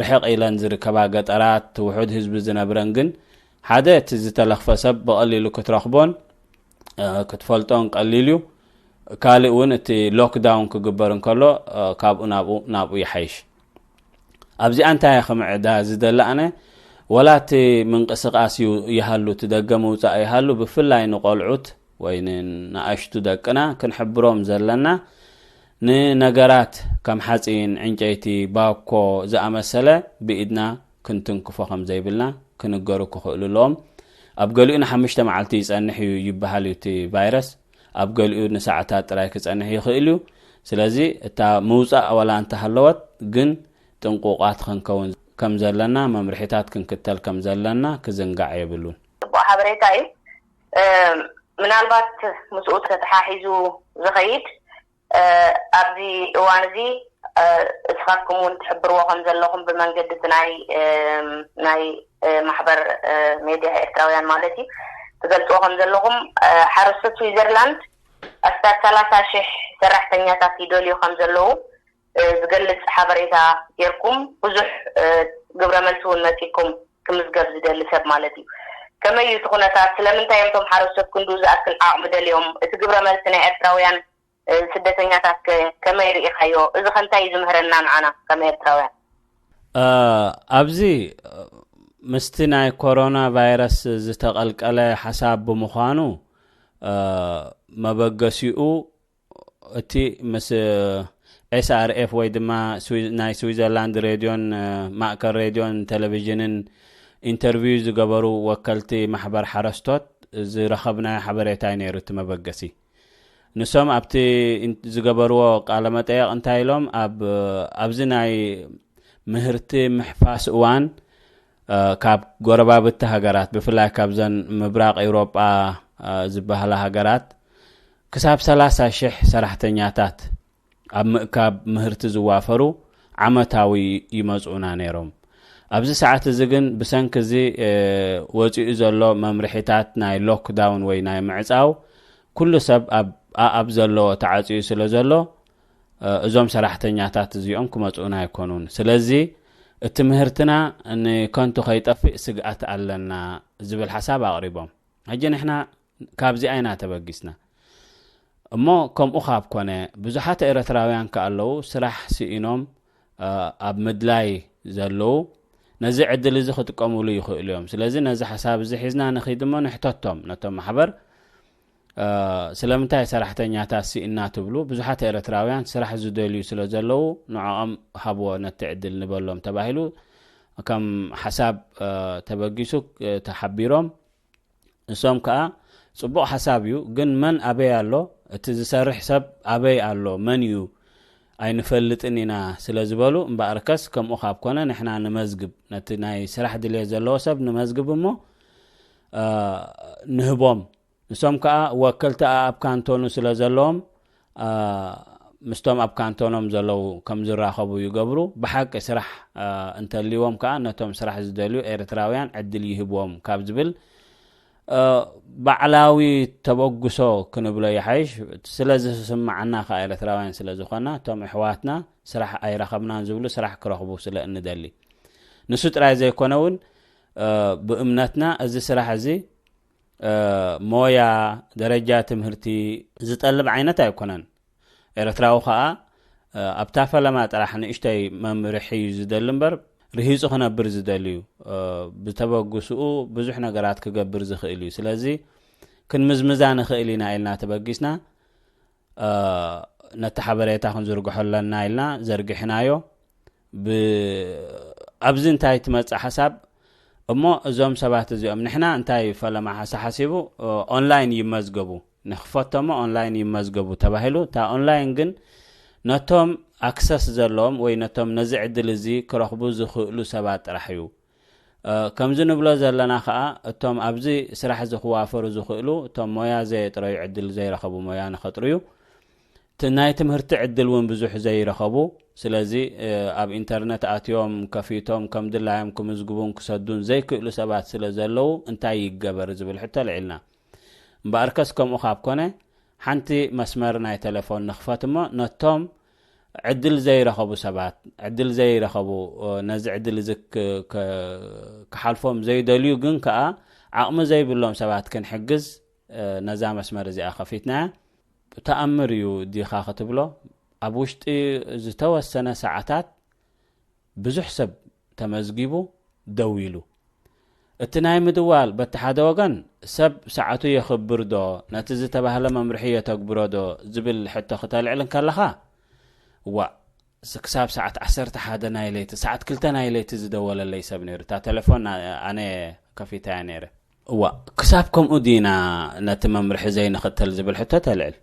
ርሕቕ ኢለን ዝርከባ ገጠራት፣ ውሑድ ህዝቢ ዝነብረን ግን ሓደ፣ እቲ ዝተለኽፈ ሰብ ብቐሊሉ ክትረኽቦን ክትፈልጦን ቀሊል እዩ። ካልእ እውን፣ እቲ ሎክዳውን ክግበር እንከሎ ካብኡ ናብኡ ናብኡ ይሓይሽ። ኣብዚኣ እንታይ እየ ክምዕዳ ዝደሊ ኣነ? ወላ እቲ ምንቅስቃስ ይሃሉ፣ እቲ ደገ ምውፃእ ይሃሉ፣ ብፍላይ ንቆልዑት ወይ ንኣሽቱ ደቅና ክንሕብሮም ዘለና፣ ንነገራት ከም ሓፂን፣ ዕንጨይቲ፣ ባኮ ዝኣመሰለ ብኢድና ክንትንክፎ ከም ዘይብልና ክንገሩ ክኽእሉ ኣለዎም። ኣብ ገሊኡ ንሓሙሽተ መዓልቲ ይጸንሕ እዩ ይበሃል እዩ እቲ ቫይረስ። ኣብ ገሊኡ ንሰዓታት ጥራይ ክጸንሕ ይኽእል እዩ። ስለዚ እታ ምውጻእ ዋላ እንተሃለወት፣ ግን ጥንቁቓት ክንከውን ከም ዘለና፣ መምርሒታት ክንክተል ከም ዘለና ክዝንጋዕ የብሉን። ጽቡቕ ሓበሬታ እዩ። ምናልባት ምስኡ ተተሓሒዙ ዝኸይድ ኣብዚ እዋን እዚ እስኻትኩም እውን ትሕብርዎ ከም ዘለኹም ብመንገዲ እቲ ናይ ናይ ማሕበር ሜድያ ኤርትራውያን ማለት እዩ ትገልፅዎ ከም ዘለኹም ሓረስቶት ስዊዘርላንድ ኣስታት ሰላሳ ሽሕ ሰራሕተኛታት ይደልዩ ከም ዘለዉ ዝገልፅ ሓበሬታ ጌርኩም ብዙሕ ግብረ መልሲ እውን መፂኩም ክምዝገብ ዝደሊ ሰብ ማለት እዩ። ከመይ እዩ እቲ ኩነታት? ስለምንታይ እዮም እቶም ሓረስቶት ክንድኡ ዝኣክል ዓቕሚ ደልዮም? እቲ ግብረ መልሲ ናይ ኤርትራውያን ስደተኛታት ከ ከመይ ርኢኻዮ? እዚ ከ እንታይ እዩ ዝምህረና ንዓና ከም ኤርትራውያን? ኣብዚ ምስቲ ናይ ኮሮና ቫይረስ ዝተቐልቀለ ሓሳብ ብምዃኑ መበገሲኡ እቲ ምስ ኤስኣርኤፍ ወይ ድማ ናይ ስዊዘርላንድ ሬድዮን ማእከል ሬድዮን ቴሌቪዥንን ኢንተርቪው ዝገበሩ ወከልቲ ማሕበር ሓረስቶት ዝረኸብናዮ ሓበሬታ እዩ ነይሩ እቲ መበገሲ። ንሶም ኣብቲ ዝገበርዎ ቃለ መጠየቕ እንታይ ኢሎም፣ ኣብ ኣብዚ ናይ ምህርቲ ምሕፋስ እዋን ካብ ጎረባብቲ ሃገራት ብፍላይ ካብዘን ምብራቕ ኤውሮጳ ዝበሃላ ሃገራት ክሳብ ሰላሳ ሽሕ ሰራሕተኛታት ኣብ ምእካብ ምህርቲ ዝዋፈሩ ዓመታዊ ይመጽኡና ነይሮም። ኣብዚ ሰዓት እዚ ግን ብሰንኪ እዚ ወጺኡ ዘሎ መምርሒታት ናይ ሎክዳውን ወይ ናይ ምዕጻው ኩሉ ሰብ ኣብ ኣኣብ ዘለዎ ተዓጽዩ ስለ ዘሎ እዞም ሰራሕተኛታት እዚኦም ክመጽኡና ኣይኮኑን። ስለዚ እቲ ምህርትና ንከንቱ ከይጠፍእ ስግኣት ኣለና ዝብል ሓሳብ ኣቕሪቦም። ሕጂ ንሕና ካብዚኣ ኢና ተበጊስና። እሞ ከምኡ ካብ ኮነ ብዙሓት ኤርትራውያን ከ ኣለዉ ስራሕ ስኢኖም ኣብ ምድላይ ዘለዉ ነዚ ዕድል እዚ ክጥቀምሉ ይኽእሉ እዮም። ስለዚ ነዚ ሓሳብ እዚ ሒዝና ንኺድ እሞ ንሕተቶም ነቶም ማሕበር ስለምንታይ ሰራሕተኛታት ስኢና ትብሉ? ብዙሓት ኤርትራውያን ስራሕ ዝደልዩ ስለ ዘለዉ ንዕኦም ሃብዎ ነቲ ዕድል ንበሎም ተባሂሉ ከም ሓሳብ ተበጊሱ ተሓቢሮም። ንሶም ከኣ ጽቡቕ ሓሳብ እዩ፣ ግን መን ኣበይ ኣሎ? እቲ ዝሰርሕ ሰብ ኣበይ ኣሎ? መን እዩ? ኣይንፈልጥን ኢና ስለ ዝበሉ፣ እምበኣርከስ ከምኡ ካብ ኮነ ንሕና ንመዝግብ፣ ነቲ ናይ ስራሕ ድልየት ዘለዎ ሰብ ንመዝግብ እሞ ንህቦም። ንሶም ከኣ ወከልቲ ኣብ ካንቶኑ ስለ ዘለዎም ምስቶም ኣብ ካንቶኖም ዘለዉ ከም ዝራኸቡ ይገብሩ። ብሓቂ ስራሕ እንተልይዎም ከኣ ነቶም ስራሕ ዝደልዩ ኤርትራውያን ዕድል ይህብዎም ካብ ዝብል ባዕላዊ ተበግሶ ክንብሎ ይሓይሽ። ስለ ዝስምዓና ከኣ ኤርትራውያን ስለ ዝኾና እቶም ኣሕዋትና ስራሕ ኣይረኸብናን ዝብሉ ስራሕ ክረኽቡ ስለ እንደሊ። ንሱ ጥራይ ዘይኮነ እውን ብእምነትና እዚ ስራሕ እዚ ሞያ፣ ደረጃ ትምህርቲ ዝጠልብ ዓይነት ኣይኮነን። ኤርትራዊ ከኣ ኣብታ ፈለማ ጥራሕ ንእሽተይ መምርሒ እዩ ዝደሊ እምበር ርሂጹ ክነብር ዝደሊ እዩ። ብተበግስኡ ብዙሕ ነገራት ክገብር ዝኽእል እዩ። ስለዚ ክንምዝምዛ ንኽእል ኢና ኢልና ተበጊስና ነቲ ሓበሬታ ክንዝርግሖ ኣለና ኢልና ዘርጊሕናዮ። ኣብዚ እንታይ ትመጽእ ሓሳብ እሞ እዞም ሰባት እዚኦም ንሕና እንታይ ፈለማ ሓሳ ሓሲቡ ኦንላይን ይመዝገቡ ንክፈቶሞ ኦንላይን ይመዝገቡ ተባሂሉ እታ ኦንላይን ግን ነቶም ኣክሰስ ዘለዎም ወይ ነቶም ነዚ ዕድል እዚ ክረኽቡ ዝኽእሉ ሰባት ጥራሕ እዩ። ከምዚ ንብሎ ዘለና ከዓ እቶም ኣብዚ ስራሕ እዚ ክዋፈሩ ዝኽእሉ እቶም ሞያ ዘየጥረዩ ዕድል ዘይረኸቡ ሞያ ንኸጥርዩ እቲ ናይ ትምህርቲ ዕድል እውን ብዙሕ ዘይረኸቡ ስለዚ ኣብ ኢንተርነት ኣትዮም ከፊቶም ከም ድላዮም ክምዝግቡን ክሰዱን ዘይክእሉ ሰባት ስለ ዘለዉ እንታይ ይገበር ዝብል ሕቶ ኣልዒልና። እምበኣርከስ ከምኡ ካብ ኮነ ሓንቲ መስመር ናይ ተለፎን ንኽፈት እሞ ነቶም ዕድል ዘይረኸቡ ሰባት ዕድል ዘይረኸቡ ነዚ ዕድል እዚ ክሓልፎም ዘይደልዩ ግን ከዓ ዓቕሚ ዘይብሎም ሰባት ክንሕግዝ ነዛ መስመር እዚኣ ከፊትናያ። ተኣምር እዩ ዲኻ ክትብሎ፣ ኣብ ውሽጢ ዝተወሰነ ሰዓታት ብዙሕ ሰብ ተመዝጊቡ ደው ኢሉ። እቲ ናይ ምድዋል በቲ ሓደ ወገን ሰብ ሰዓቱ የኽብር ዶ፣ ነቲ ዝተባህለ መምርሒ የተግብሮ ዶ ዝብል ሕቶ ክተልዕል እንከለኻ፣ ዋእ፣ ክሳብ ሰዓት ዓሰርተ ሓደ ናይ ለይቲ፣ ሰዓት ክልተ ናይ ለይቲ ዝደወለለይ ሰብ ነይሩ። እታ ቴሌፎን ኣነ ከፊተያ ነይረ። እዋ፣ ክሳብ ከምኡ ዲና ነቲ መምርሒ ዘይንኽተል ዝብል ሕቶ ተልዕል።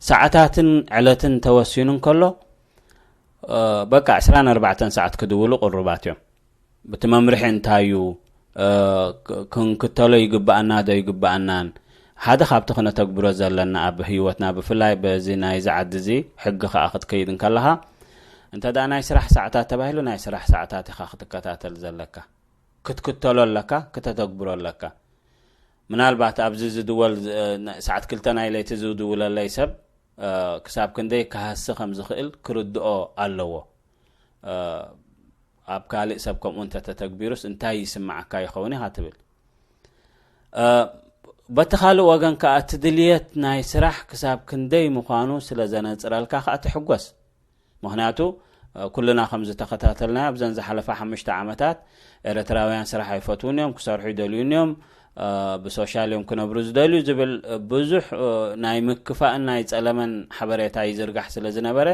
ሰዓታትን ዕለትን ተወሲኑ እንከሎ፣ በቃ ዕስራን ኣርባዕተን ሰዓት ክድውሉ ቅሩባት እዮም። እቲ መምርሒ እንታይ እዩ? ክንክተሎ ይግብኣና ዶ ይግብኣናን? ሓደ ካብቲ ክነተግብሮ ዘለና ኣብ ህይወትና፣ ብፍላይ በዚ ናይዚ ዓዲ እዚ ሕጊ ከኣ ክትከይድ እንከለኻ፣ እንተ ደኣ ናይ ስራሕ ሰዓታት ተባሂሉ፣ ናይ ስራሕ ሰዓታት ኢኻ ክትከታተል ዘለካ። ክትክተሎ ኣለካ፣ ክተተግብሮ ኣለካ። ምናልባት ኣብዚ ዝድወል፣ ሰዓት ክልተ ናይ ለይቲ ዝድውለለይ ሰብ ክሳብ ክንደይ ክሃሲ ከም ዝኽእል ክርድኦ ኣለዎ። ኣብ ካልእ ሰብ ከምኡ እንተተተግቢሩስ እንታይ ይስምዓካ ይኸውን ኢኻ ትብል። በቲ ካልእ ወገን ከኣ እቲ ድልየት ናይ ስራሕ ክሳብ ክንደይ ምዃኑ ስለ ዘነጽረልካ ከኣ ትሕጎስ። ምኽንያቱ ኩልና ከም ዝተኸታተልናዮ ኣብዘን ዝሓለፋ ሓሙሽተ ዓመታት ኤርትራውያን ስራሕ ኣይፈትዉን እዮም፣ ክሰርሑ ይደልዩን እዮም፣ ብሶሻል እዮም ክነብሩ ዝደልዩ ዝብል ብዙሕ ናይ ምክፋእን ናይ ጸለመን ሓበሬታ ይዝርጋሕ ስለ ዝነበረ፣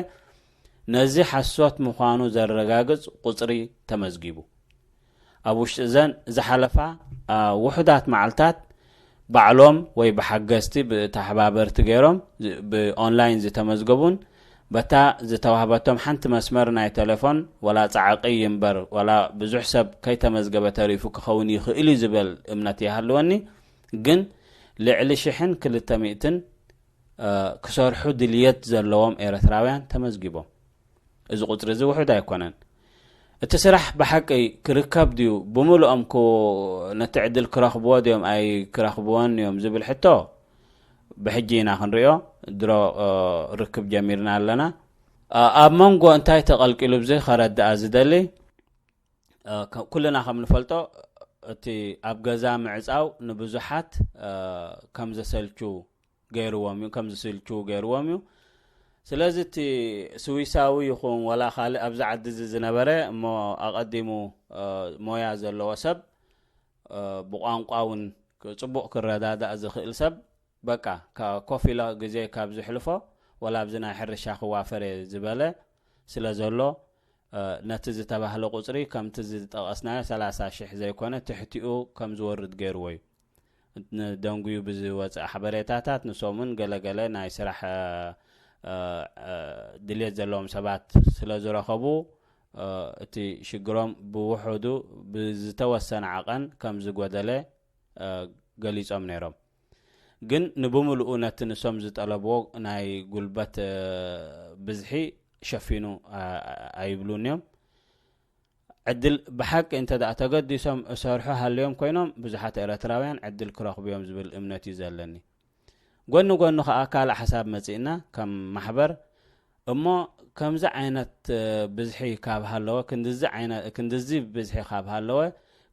ነዚ ሓሶት ምዃኑ ዘረጋግጽ ቁጽሪ ተመዝጊቡ። ኣብ ውሽጢ እዘን ዝሓለፋ ውሑዳት መዓልታት ባዕሎም ወይ ብሓገዝቲ ብተሓባበርቲ ገይሮም ብኦንላይን ዝተመዝገቡን በታ ዝተዋህበቶም ሓንቲ መስመር ናይ ቴሌፎን ዋላ ጻዕቂ ይንበር ዋላ ብዙሕ ሰብ ከይተመዝገበ ተሪፉ ክኸውን ይኽእል እዩ ዝበል እምነት ይሃልወኒ። ግን ልዕሊ ሽሕን ክልተ ሚእትን ክሰርሑ ድልየት ዘለዎም ኤርትራውያን ተመዝጊቦም። እዚ ቁጽሪ እዚ ውሑድ ኣይኮነን። እቲ ስራሕ ብሓቂ ክርከብ ድዩ? ብምልኦም ነቲ ዕድል ክረኽብዎ ድዮም ኣይ ክረኽብዎን እዮም ዝብል ሕቶ ብሕጂ ኢና ክንሪኦ። ድሮ ርክብ ጀሚርና ኣለና። ኣብ መንጎ እንታይ ተቐልቂሉ ብዚ ከረድኣ ዝደሊ፣ ኩልና ከም ንፈልጦ እቲ ኣብ ገዛ ምዕጻው ንብዙሓት ከም ዘሰልቹ ገይርዎም እዩ፣ ከም ዝስልችዉ ገይርዎም እዩ። ስለዚ እቲ ስዊሳዊ ይኹን ወላ ካልእ ኣብዚ ዓዲ እዚ ዝነበረ እሞ ኣቐዲሙ ሞያ ዘለዎ ሰብ፣ ብቋንቋ እውን ጽቡቕ ክረዳዳእ ዝኽእል ሰብ፣ በቃ ኮፍ ኢለ ግዜ ካብ ዝሕልፎ ወላ ኣብዚ ናይ ሕርሻ ክዋፈር እየ ዝበለ ስለ ዘሎ፣ ነቲ ዝተባህለ ቁጽሪ ከምቲ ዝጠቐስናዮ ሰላሳ ሽሕ ዘይኮነ ትሕቲኡ ከም ዝወርድ ገይርዎ እዩ። ንደንጉዩ ብዝወፅእ ሓበሬታታት ንሶምን ገለገለ ናይ ስራሕ ድልየት ዘለዎም ሰባት ስለ ዝረኸቡ፣ እቲ ሽግሮም ብውሑዱ ብዝተወሰነ ዓቐን ከም ዝጎደለ ገሊጾም ነይሮም። ግን ንብምልኡ ነቲ ንሶም ዝጠለብዎ ናይ ጉልበት ብዝሒ ሸፊኑ ኣይብሉን እዮም። ዕድል ብሓቂ እንተ ደኣ ተገዲሶም እሰርሑ ሃልዮም ኮይኖም፣ ብዙሓት ኤረትራውያን ዕድል ክረኽቡ እዮም ዝብል እምነት እዩ ዘለኒ። ጎኒ ጎኒ ከኣ ካልእ ሓሳብ መጺእና ከም ማሕበር፣ እሞ ከምዚ ዓይነት ብዝሒ ካብ ሃለወ፣ ክንድዚ ዓይነት፣ ክንድዚ ብዝሒ ካብ ሃለወ፣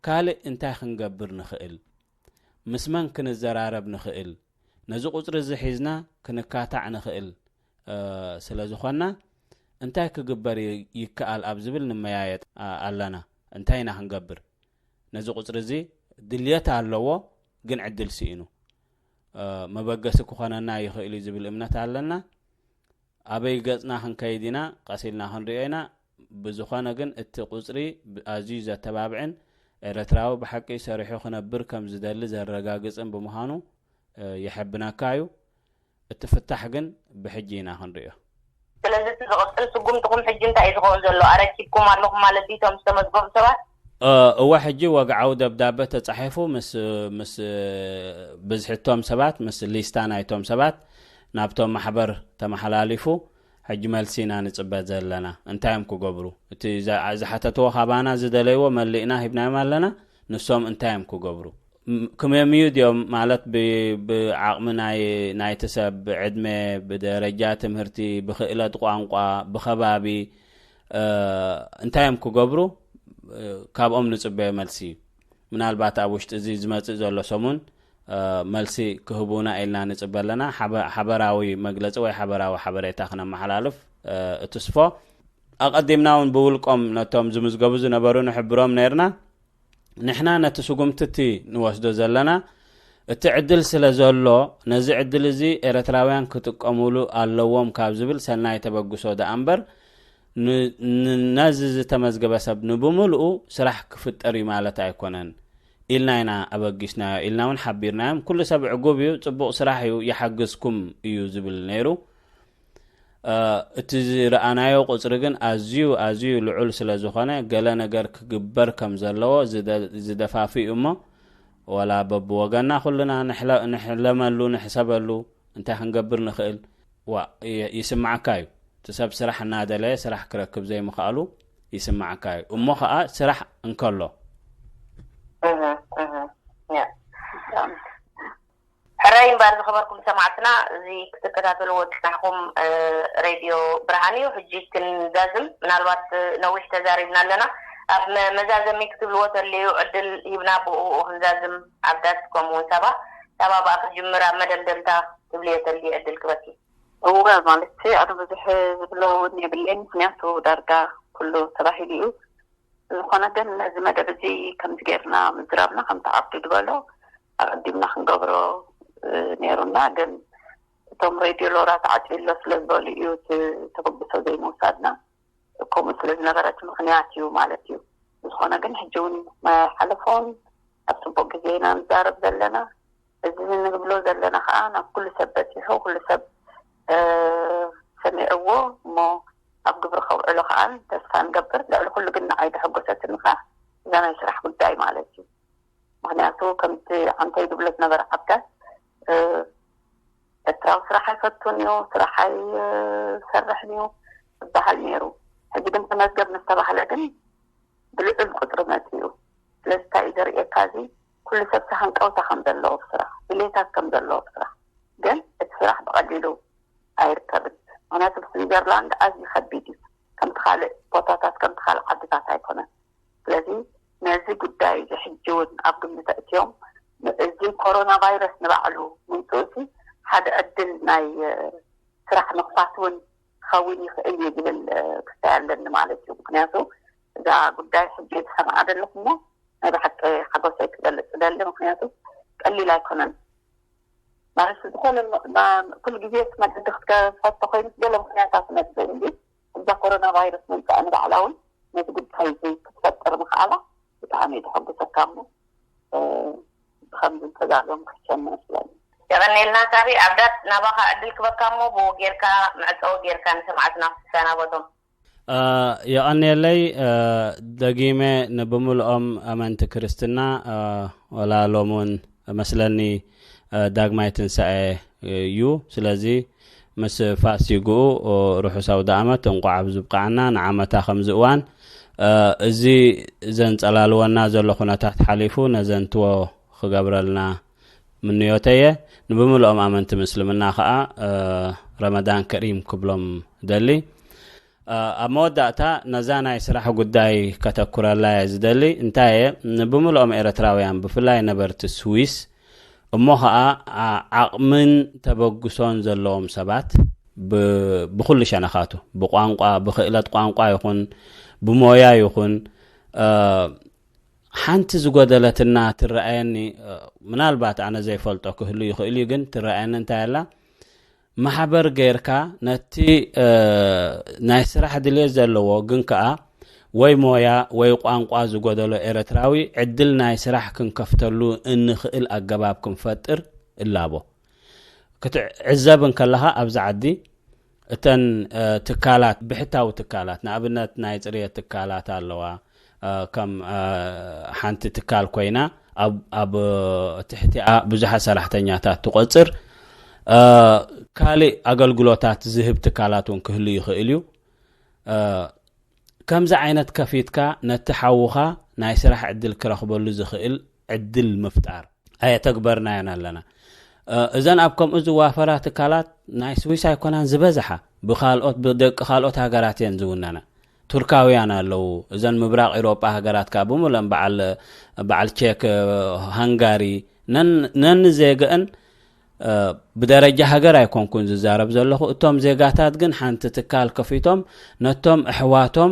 ካልእ እንታይ ክንገብር ንኽእል? ምስ መን ክንዘራረብ ንኽእል? ነዚ ቁጽሪ እዚ ሒዝና ክንካታዕ ንኽእል ስለ ዝኾንና፣ እንታይ ክግበር ይከኣል ኣብ ዝብል ንመያየጥ ኣለና። እንታይ ኢና ክንገብር? ነዚ ቁጽሪ እዚ ድልየት ኣለዎ፣ ግን ዕድል ስኢኑ። መበገሲ ክኾነና ይኽእል እዩ ዝብል እምነት ኣለና። ኣበይ ገጽና ክንከይድ ኢና፣ ቀስ ኢልና ክንሪኦ ኢና። ብዝኾነ ግን እቲ ቁጽሪ ኣዝዩ ዘተባብዕን ኤረትራዊ ብሓቂ ሰሪሑ ክነብር ከም ዝደሊ ዘረጋግጽን ብምዃኑ የሐብነካ እዩ። እቲ ፍታሕ ግን ብሕጂ ኢና ክንርእዮ። ስለዚ እቲ ዝቕጽል ስጉምትኹም ሕጂ እንታይ እዩ ዝኸውን ዘሎ? ኣረኪብኩም ኣለኹም ማለት ድዩ እቶም ዝተመዝገቡ ሰባት? እወ፣ ሕጂ ወግዓዊ ደብዳበ ተጻሒፉ ምስ ምስ ብዝሕቶም ሰባት፣ ምስ ሊስታ ናይቶም ሰባት ናብቶም ማሕበር ተመሓላሊፉ፣ ሕጂ መልሲ ኢና ንጽበ ዘለና። እንታይ እዮም ክገብሩ? እቲ ዝሓተትዎ ካባና ዝደለይዎ መሊእና ሂብናዮም ኣለና። ንሶም እንታይ እዮም ክገብሩ? ክመምዩ ድዮም ማለት ብዓቕሚ ናይቲ ሰብ፣ ብዕድመ፣ ብደረጃ ትምህርቲ፣ ብክእለት ቋንቋ፣ ብኸባቢ እንታይ እዮም ክገብሩ? ካብኦም ንጽበዮ መልሲ እዩ። ምናልባት ኣብ ውሽጢ እዚ ዝመጽእ ዘሎ ሰሙን መልሲ ክህቡና ኢልና ንጽበ ኣለና። ሓበራዊ መግለጺ ወይ ሓበራዊ ሓበሬታ ክነመሓላልፍ እትስፎ። ኣቐዲምና እውን ብውልቆም ነቶም ዝምዝገቡ ዝነበሩ ንሕብሮም ነርና። ንሕና ነቲ ስጉምትቲ ንወስዶ ዘለና እቲ ዕድል ስለ ዘሎ፣ ነዚ ዕድል እዚ ኤረትራውያን ክጥቀሙሉ ኣለዎም ካብ ዝብል ሰናይ ተበግሶ ደኣ እምበር፣ ነዚ ዝተመዝገበ ሰብ ንብምልኡ ስራሕ ክፍጠር እዩ ማለት ኣይኮነን ኢልና ኢና ኣበጊስናዮ፣ ኢልና እውን ሓቢርናዮም። ኩሉ ሰብ ዕጉብ እዩ፣ ጽቡቕ ስራሕ እዩ፣ ይሓግዝኩም እዩ ዝብል ነይሩ። እቲ ዝረኣናዮ ቁጽሪ ግን ኣዝዩ ኣዝዩ ልዑል ስለ ዝኾነ፣ ገለ ነገር ክግበር ከም ዘለዎ ዝደፋፍእ እዩ እሞ፣ ወላ በብወገና ኩልና ንሕለመሉ፣ ንሕሰበሉ፣ እንታይ ክንገብር ንኽእል? ዋ ይስምዓካ እዩ። እቲ ሰብ ስራሕ እናደለየ ስራሕ ክረክብ ዘይምኽኣሉ ይስምዓካ እዩ። እሞ ኸኣ ስራሕ እንከሎ ሕራይ እምበር ዝኸበርኩም ሰማዕትና፣ እዚ ክትከታተልዎ ዝጸናሕኩም ሬድዮ ብርሃን እዩ። ሕጂ ክንዛዝም፣ ምናልባት ነዊሕ ተዛሪብና ኣለና። ኣብ መዛዘሚ ክትብልዎ ተልዩ ዕድል ሂብና ብኡ ክንዛዝም። ኣብ ዳስ ከምኡውን ሳባ ሳባ ብኣ ክትጅምር ኣብ መደምደምታ ትብልዮ ተልዩ ዕድል ክበኪ። እወ፣ ማለት ኣነ ብዙሕ ዝብሎ እውን የብለይን፣ ምክንያቱ ዳርጋ ኩሉ ተባሂሉ እዩ። ዝኾነ ግን ነዚ መደብ እዚ ከምዚ ጌርና ምዝራብና ከምቲ ዓብዱ ዝበሎ ኣቐዲምና ክንገብሮ ነይሩና፣ ግን እቶም ሬድዮ ሎራ ተዓፅዩ ኣሎ ስለ ዝበሉ እዩ እቲ ተበግሶ ዘይምውሳድና። ከምኡ ስለ ዝነበረ እቲ ምኽንያት እዩ ማለት እዩ። ዝኾነ ግን ሕጂ እውን መሓለፎን ኣብ ፅቡቅ ግዜ ኢና ንዛረብ ዘለና። እዚ ንብሎ ዘለና ከዓ ናብ ኩሉ ሰብ በፂሑ ኩሉ ሰብ ሰሚዕዎ እሞ ኣብ ግብሪ ከውዕሎ ከዓ ተስፋ ንገብር። ልዕሊ ኩሉ ግን ንዓይ ዘሐጎሰትኒ ከዓ እዛ ናይ ስራሕ ጉዳይ ማለት እዩ። ምክንያቱ ከምቲ ዓንተይ ዝብሎ ዝነበረ ዓብዳት ኤርትራዊ ስራሕ ኣይፈቱን እዩ፣ ስራሕ ኣይሰርሕን እዩ ዝበሃል ነይሩ። ሕዚ ግን ተመዝገብ ምስ ተባህለ ግን ብልዑል ቁፅሪ መፂኡ። ስለዚ እንታይ እዩ ዘርእየካ? እዚ ኩሉ ሰብ እቲ ሃንቀውታ ከም ዘለዎ ብስራሕ፣ ድሌታት ከም ዘለዎ ብስራሕ፣ ግን እቲ ስራሕ ብቐሊሉ ኣይርከብን። ምክንያቱ ስዊዘርላንድ ኣዝዩ ከቢድ እዩ፣ ከምቲ ካልእ ቦታታት ከምቲ ካልእ ዓድታት ኣይኮነን። ስለዚ ነዚ ጉዳይ እዚ ሕጂ እውን ኣብ ግምት ኣእትዮም፣ እዚ ኮሮና ቫይረስ ንባዕሉ ምምፅኡ እቲ ሓደ ዕድል ናይ ስራሕ ምኽፋት እውን ክኸውን ይኽእል እዩ ዝብል ክስታይ ኣለኒ ማለት እዩ። ምክንያቱ እዛ ጉዳይ ሕጂ ዝሰምዓ ዘለኹ እሞ ናይ ብሓቂ ሓጎሰይ ክገልፅ እደሊ፣ ምክንያቱ ቀሊል ኣይኮነን። ማለት ዝኾነ ኩሉ ግዜ መገዲ ክትከፈቶ ኮይኑ ገለ ምክንያታት መፅእ እንዲ እዛ ኮሮና ቫይረስ መምፃእ ንባዕላ እውን ነዚ ጉዳይ እዚ ክትፈጥር ምክኣላ ብጣዕሚ እዩ ዘሐጉሰካ። እሞ ብከምዚ ዝተዛረቦም ክሕሸና ይመስለኒ። የቐኔልና ሳቢ ኣብዳት ናባኻ ዕድል ክበካ እሞ ብኡ ጌርካ መዕፀዊ ጌርካ ንሰማዕትና ክትሰናበቶም። የቐንየለይ። ደጊመ ንብምልኦም ኣመንቲ ክርስትና ወላ ሎም እውን መስለኒ ዳግማይ ትንሳኤ እዩ። ስለዚ ምስ ፋሲግኡ ርሑስ ኣውደ ኣመት እንቋዕ ኣብ ዝብቃዓና ንዓመታ ከምዚ እዋን እዚ ዘንጸላልወና ዘሎ ኩነታት ሓሊፉ ነዘንትዎ ክገብረልና ምንዮተየ። ንብምልኦም ኣመንቲ ምስልምና ከዓ ረመዳን ከሪም ክብሎም ደሊ። ኣብ መወዳእታ ነዛ ናይ ስራሕ ጉዳይ ከተኩረላ እየ ዝደሊ። እንታይ እየ፣ ንብምልኦም ኤርትራውያን ብፍላይ ነበርቲ ስዊስ እሞ ኸኣ ዓቕምን ተበግሶን ዘለዎም ሰባት ብኩሉ ሸነኻቱ ብቋንቋ ብክእለት ቋንቋ ይኹን ብሞያ ይኹን ሓንቲ ዝጎደለትና ትረኣየኒ። ምናልባት ኣነ ዘይፈልጦ ክህሉ ይኽእል እዩ፣ ግን ትረኣየኒ እንታይ ኣላ ማሕበር ጌርካ ነቲ ናይ ስራሕ ድልየት ዘለዎ ግን ከኣ ወይ ሞያ ወይ ቋንቋ ዝጎደሎ ኤርትራዊ ዕድል ናይ ስራሕ ክንከፍተሉ እንኽእል ኣገባብ ክንፈጥር እላቦ። ክትዕዘብ እንከለኻ ኣብዚ ዓዲ እተን ትካላት ብሕታዊ ትካላት ንኣብነት ናይ ፅርየት ትካላት ኣለዋ። ከም ሓንቲ ትካል ኮይና ኣብ ትሕቲኣ ብዙሓት ሰራሕተኛታት ትቆፅር ካልእ ኣገልግሎታት ዝህብ ትካላት እውን ክህሉ ይኽእል እዩ። ከምዚ ዓይነት ከፊትካ ነቲ ሓውኻ ናይ ስራሕ ዕድል ክረኽበሉ ዝኽእል ዕድል ምፍጣር ኣየተግበርናዮን ኣለና። እዘን ኣብ ከምኡ ዝዋፈራ ትካላት ናይ ስዊስ ኣይኮናን ዝበዝሓ፣ ብካልኦት ብደቂ ካልኦት ሃገራት እየን ዝውነና። ቱርካውያን ኣለዉ። እዘን ምብራቕ ኤውሮጳ ሃገራት ካብ ብምለን በዓል በዓል ቼክ፣ ሃንጋሪ ነን ነን ዜገአን ብደረጃ ሃገር ኣይኮንኩን ዝዛረብ ዘለኹ። እቶም ዜጋታት ግን ሓንቲ ትካል ከፊቶም ነቶም ኣሕዋቶም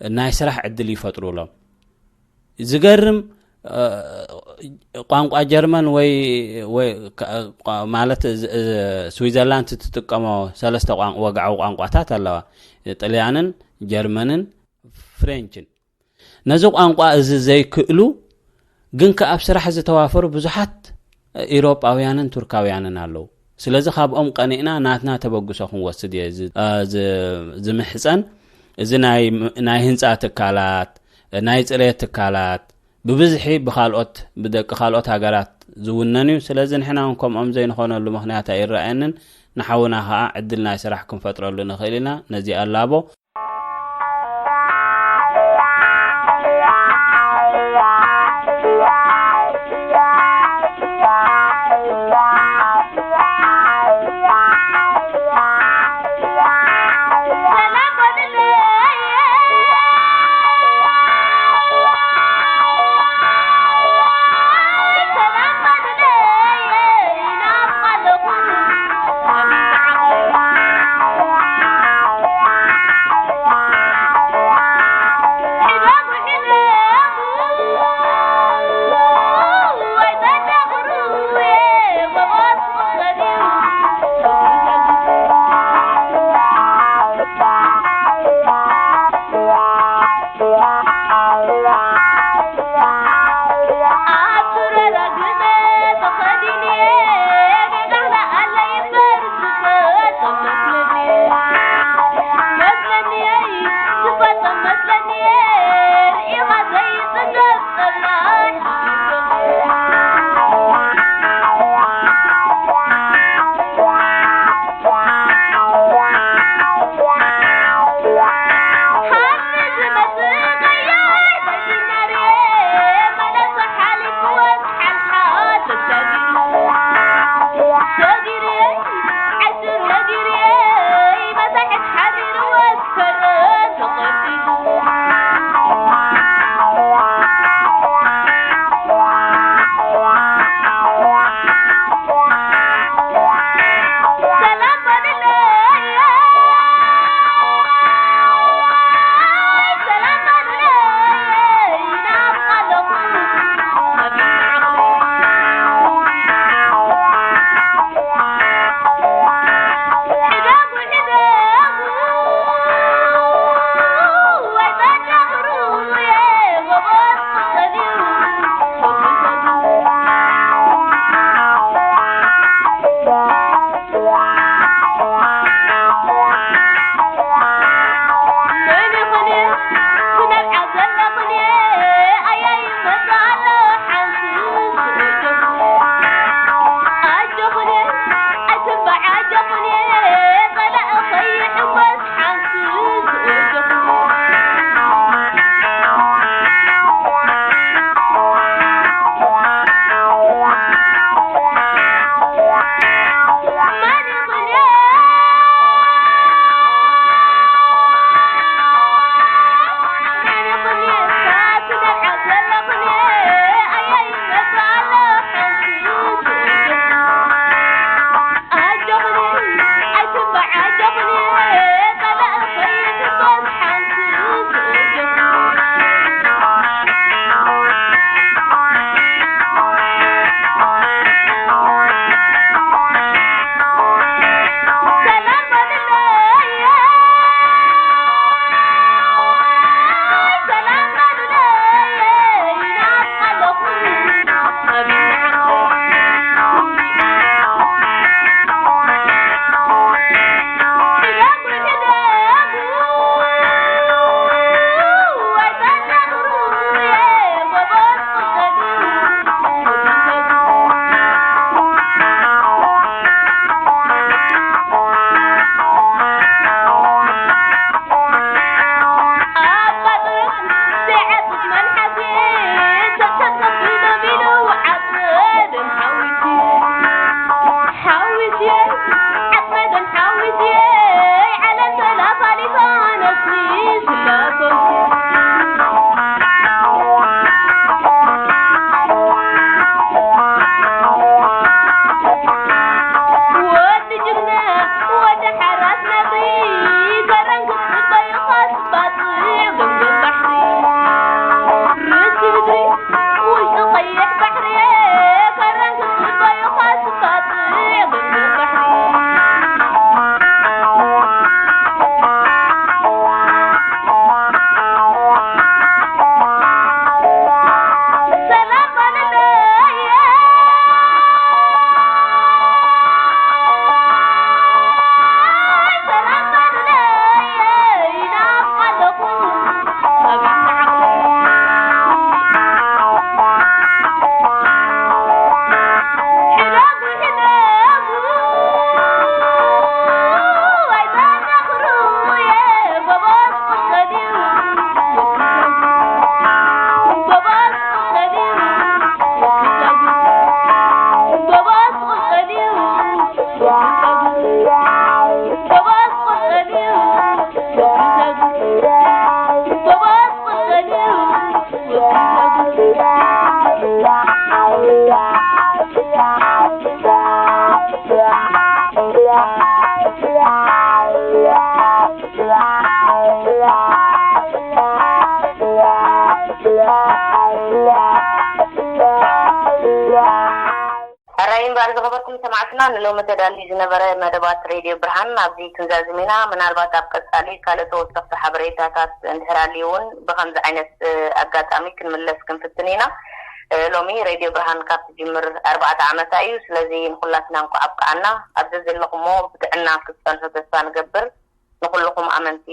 ናይ ስራሕ ዕድል ይፈጥሩሎም። ዝገርም ቋንቋ ጀርመን ወይ ወይ ማለት ስዊዘርላንድ ትጥቀሞ ሰለስተ ወግዓዊ ቋንቋታት ኣለዋ። ጥልያንን ጀርመንን ፍሬንችን። ነዚ ቋንቋ እዚ ዘይክእሉ ግን ከኣብ ስራሕ ዝተዋፈሩ ብዙሓት ኢሮጳውያንን ቱርካውያንን ኣለዉ። ስለዚ ካብኦም ቀኒእና ናትና ተበግሶ ክንወስድ እየ ዝምሕፀን። እዚ ናይ ህንፃ ትካላት፣ ናይ ፅሬት ትካላት ብብዝሒ ብካልኦት ብደቂ ካልኦት ሃገራት ዝውነን እዩ። ስለዚ ንሕና እውን ከምኦም ዘይንኾነሉ ምኽንያት ኣይረኣየንን። ንሓውና ከዓ ዕድል ናይ ስራሕ ክንፈጥረሉ ንኽእል ኢና። ነዚ ኣላቦ ሕራይ እምበኣር ዝኸበርኩም ሰማዕትና፣ ንሎሚ ተዳልዩ ዝነበረ መደባት ሬድዮ ብርሃን ኣብዚ ክንዛዝም ኢና። ምናልባት ኣብ ቀጻሊ ካልእ ተወሰኽቲ ሓበሬታታት እንድሕር ኣልዩ እውን ብኸምዚ ዓይነት ኣጋጣሚ ክንምለስ ክንፍትን ኢና። ሎሚ ሬድዮ ብርሃን ካብ ትጅምር ኣርባዕተ ዓመታ እዩ። ስለዚ ንኹላትና እንኳዕ ኣብቅዓና። ኣብዚ ዘለኹሞ ብጥዕና ክትጸንሑ ተስፋ ንገብር። ንኹልኹም ኣመንቲ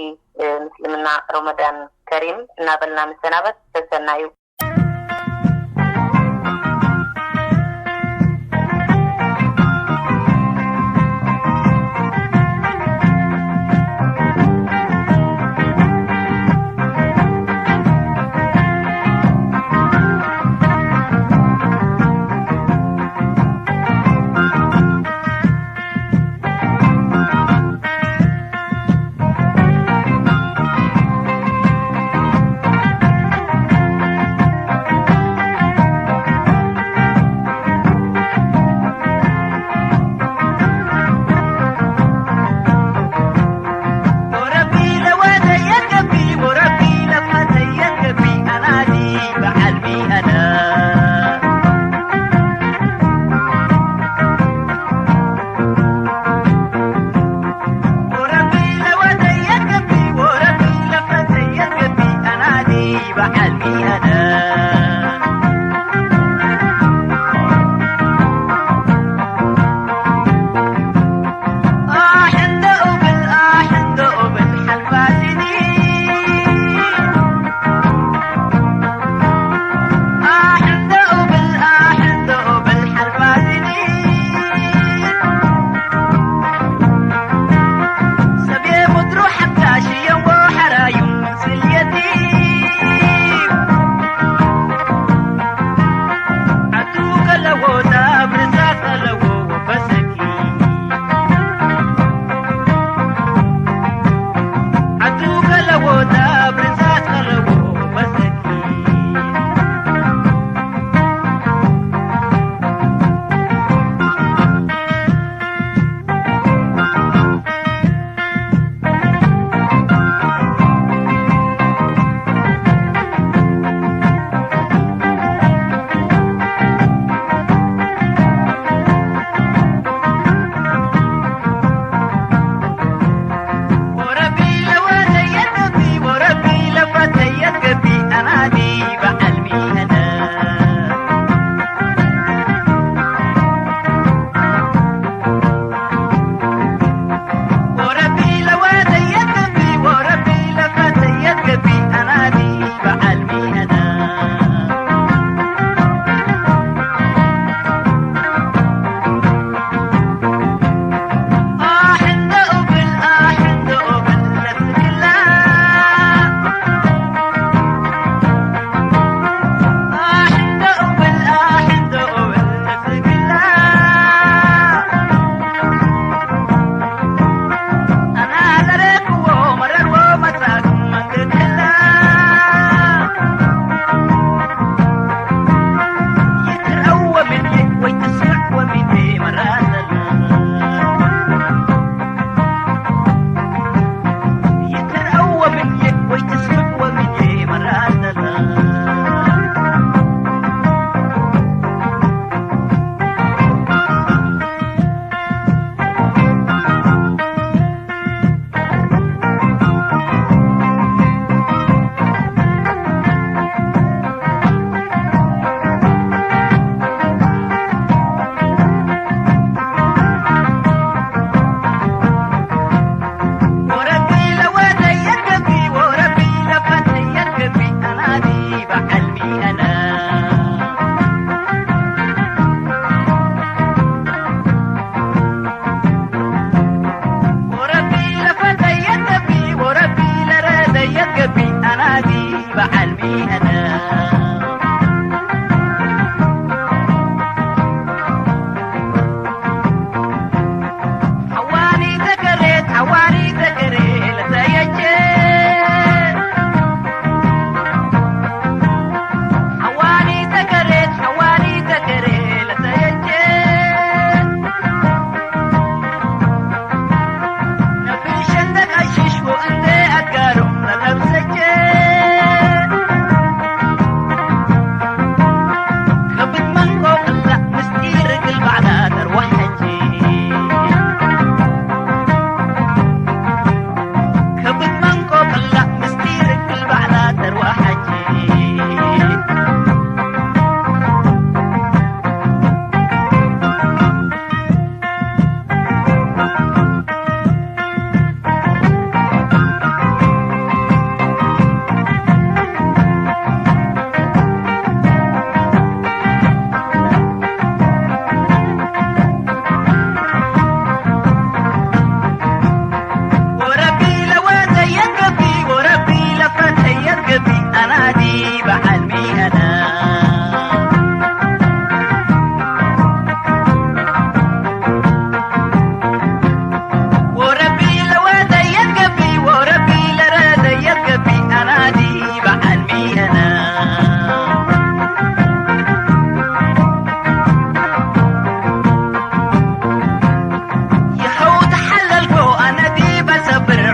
ምስልምና ሮመዳን ከሪም እናበልና ንሰናበት። ሰሰናዩ።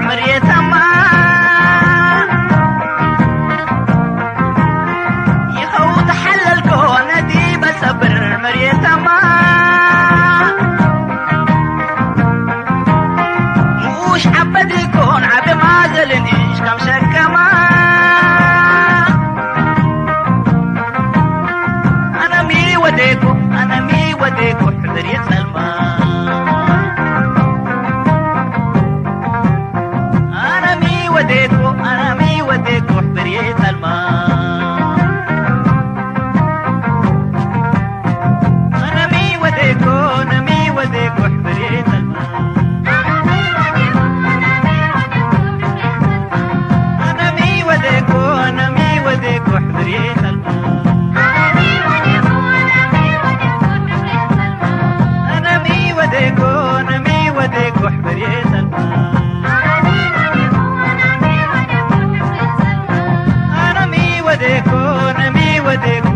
መሬተማ ይኸው ተሓለልኮ ነቲ በሰብር መሬተማ ንኡሽ ዓበድ ይኮን ዓደማ ዘልንሽ ከም ሸከማ ኣነሚ ወዴኮ ኣነሚ ወዴኮ ሕድር የጸልማ ኣነሚ ወዴኮ ኣነሚ ወዴኮ ሕድር የጸልማ ኣነሚ ወዴኮ ኣነሚ ወዴኮ ሕድር የጸልማ ኣነሚ ወዴኮ ኣነሚ ወዴኮ ሕድር የጸልማ ኣነሚ ወዴኮ ኣነሚ ወዴኮ ሕድር የጸልማ ኣነሚ ወዴኮ ኣነሚ ወዴኮ